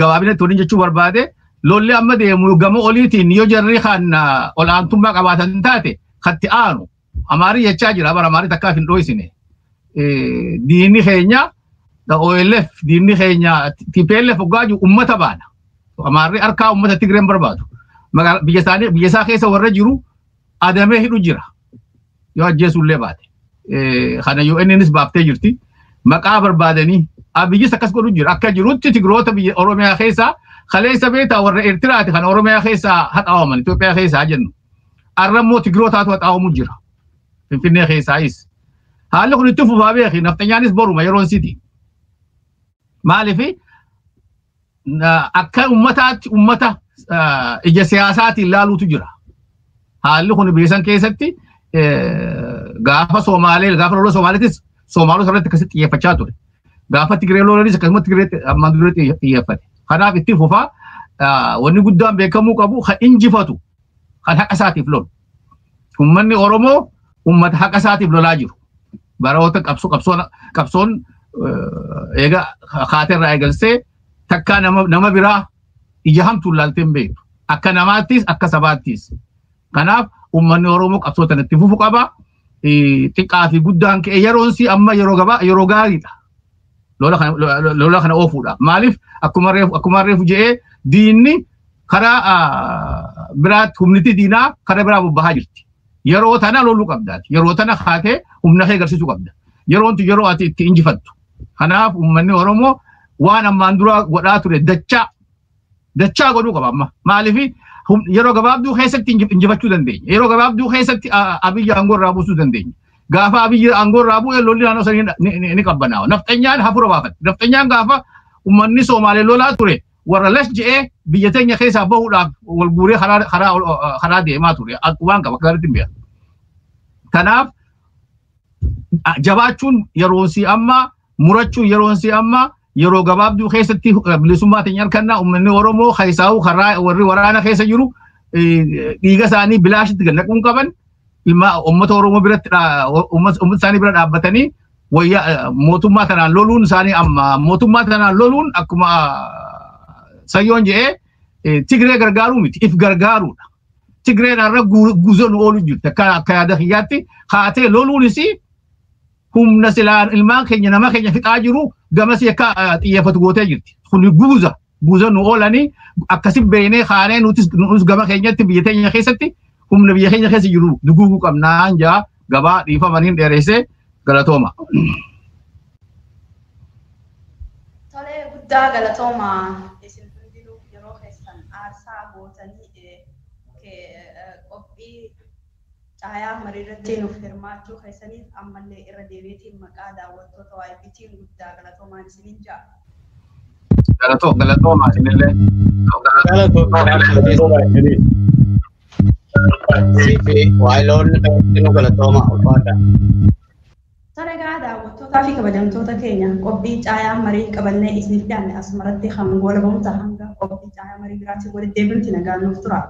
gabaabinatti waliin jechuu barbaade lolli amma deemu gama oliitiin yoo jarri kan olaantummaa qabaatan taate katti aanu Amaarii jechaa jira bara Amaarii takkaaf hin dho'isine. Diinni keenya OLF diinni keenya TPLF hoggaa jiru uummata baana. Amaarri harkaa uummata Tigreen barbaadu. Biyya isaanii biyya isaa keessa warra jiru adamee hidhu jira. Yoo ajjeesullee baate. Kana yoo innis baaftee jirti. Maqaa barbaadanii Abiyyis akkas godhu jira. Akka jirutti Tigroota biyya Oromiyaa keessaa kaleessa beektaa warra Eertiraati kan Oromiyaa keessaa haxaawaman Itoophiyaa keessaa jennu. Arra immoo Tigrootaatu haxaawamu jira. Finfinnee keessaayis. Haalli kun itti fufaa beeki nafxanyaanis boruma yeroon siti. Maaliif akka ummataatti ummata ija siyaasaatiin laaluutu jira. Haalli kun biyya san keessatti gaafa Somaalee gaafa lola Somaaleetis Somaalota irratti akkasitti xiyyeeffachaa ture. Gaafa Tigree lolanis akkasuma Tigreetti ammaan dura xiyyeeffate. Kanaaf itti fufaa wanni guddaan beekamuu qabu kan injifatu kan haqa isaatiif lolu. Uummanni Oromoo uummata haqa isaatiif lolaa jiru. Baroota qabsoon eega kaaterraa eegalsee takkaa nama biraa ija hamtuun laaltee hin beektu. Akka namaattis akka sabaattis. Kanaaf uummanni Oromoo qabsoo tanatti fufu qaba. Xiqqaa fi guddaan ka'e yeroon si amma yeroo gabaa yeroo gaariidha. Lola kana oofuudha. Maaliif akkuma reefu je'ee diinni karaa biraatti humniti diinaa karaa biraa bobbahaa jirti. Yeroo tana loluu qabdaati. Yeroo tana kaatee humna kee agarsiisuu qabda. Yeroon tun yeroo ati itti injifattu. Kanaaf uummanni Oromoo waan ammaan dura godhaa ture dachaa godhuu qaba amma. Maaliif yeroo gabaabduu keessatti injifachuu dandeenya. Yeroo gabaabduu keessatti Abiyyi aangoo irraa buusuu dandeenya. Gaafa Abiyyi aangoo irraa bu'e lolli naannoo sanii ni qabbanaa'a. Nafxanyaan hafuura baafatti. Nafxanyaan gaafa uummanni Somaalee lolaa ture warra las je'ee biyya teenya keessaa bahuudhaaf wal guuree karaa deemaa ture. Waan qaba akka gaariitti hin beeku. Kanaaf jabaachuun yeroon si amma murachuun yeroon si amma yeroo gabaabduu keessatti bilisummaa teenya harkannaa uummanni Oromoo keessaa'uu karaa warri waraana keessa jiru dhiiga isaanii bilaashitti gad naquun qaban ilma uummata Oromoo biratti uummata isaanii bira dhaabbatanii wayyaa mootummaa tanaan loluun isaanii amma mootummaa tanaan loluun akkuma sayyoon je'ee Tigree gargaaruu miti if gargaaruudha. Tigreen har'a guuzoo nu oolu jirti akka yaada kiyyaatti haatee loluunis humna silaan ilmaan keenya nama keenya fixaa jiru gamasii akka xiyyeeffatu gootee jirti. Kun guuza nu oolanii akkasi beeknee kaanee nutis gama keenyatti biyya teenya keessatti humna biyya keenya keessa jiru duguuguu qabnaan jaa gabaa dhiifamaniin dheeressee galatooma.
Tolee guddaa galatooma isin hundinuu yeroo keessan aarsaa gootanii qophii caayaa marii irratti nuuf hirmaachuu keessaniif ammallee irra deebiitiin maqaa daawwattoota YBT'n guddaa galatoomaan isiniin ja'a.
Galatooma isinillee.
Galatooma isinii.
Siifi waayiloonni nu galatooma ulfaadha.
Toleegaa daawwattootaa fi kabajamtoota keenya qophii caayaa marii qabannee isiniif dhiyaanne asumarratti kan goolabamu ta'a hanga qophii caayaa marii biraatiin walitti deebinutti nagaan nuuf tura.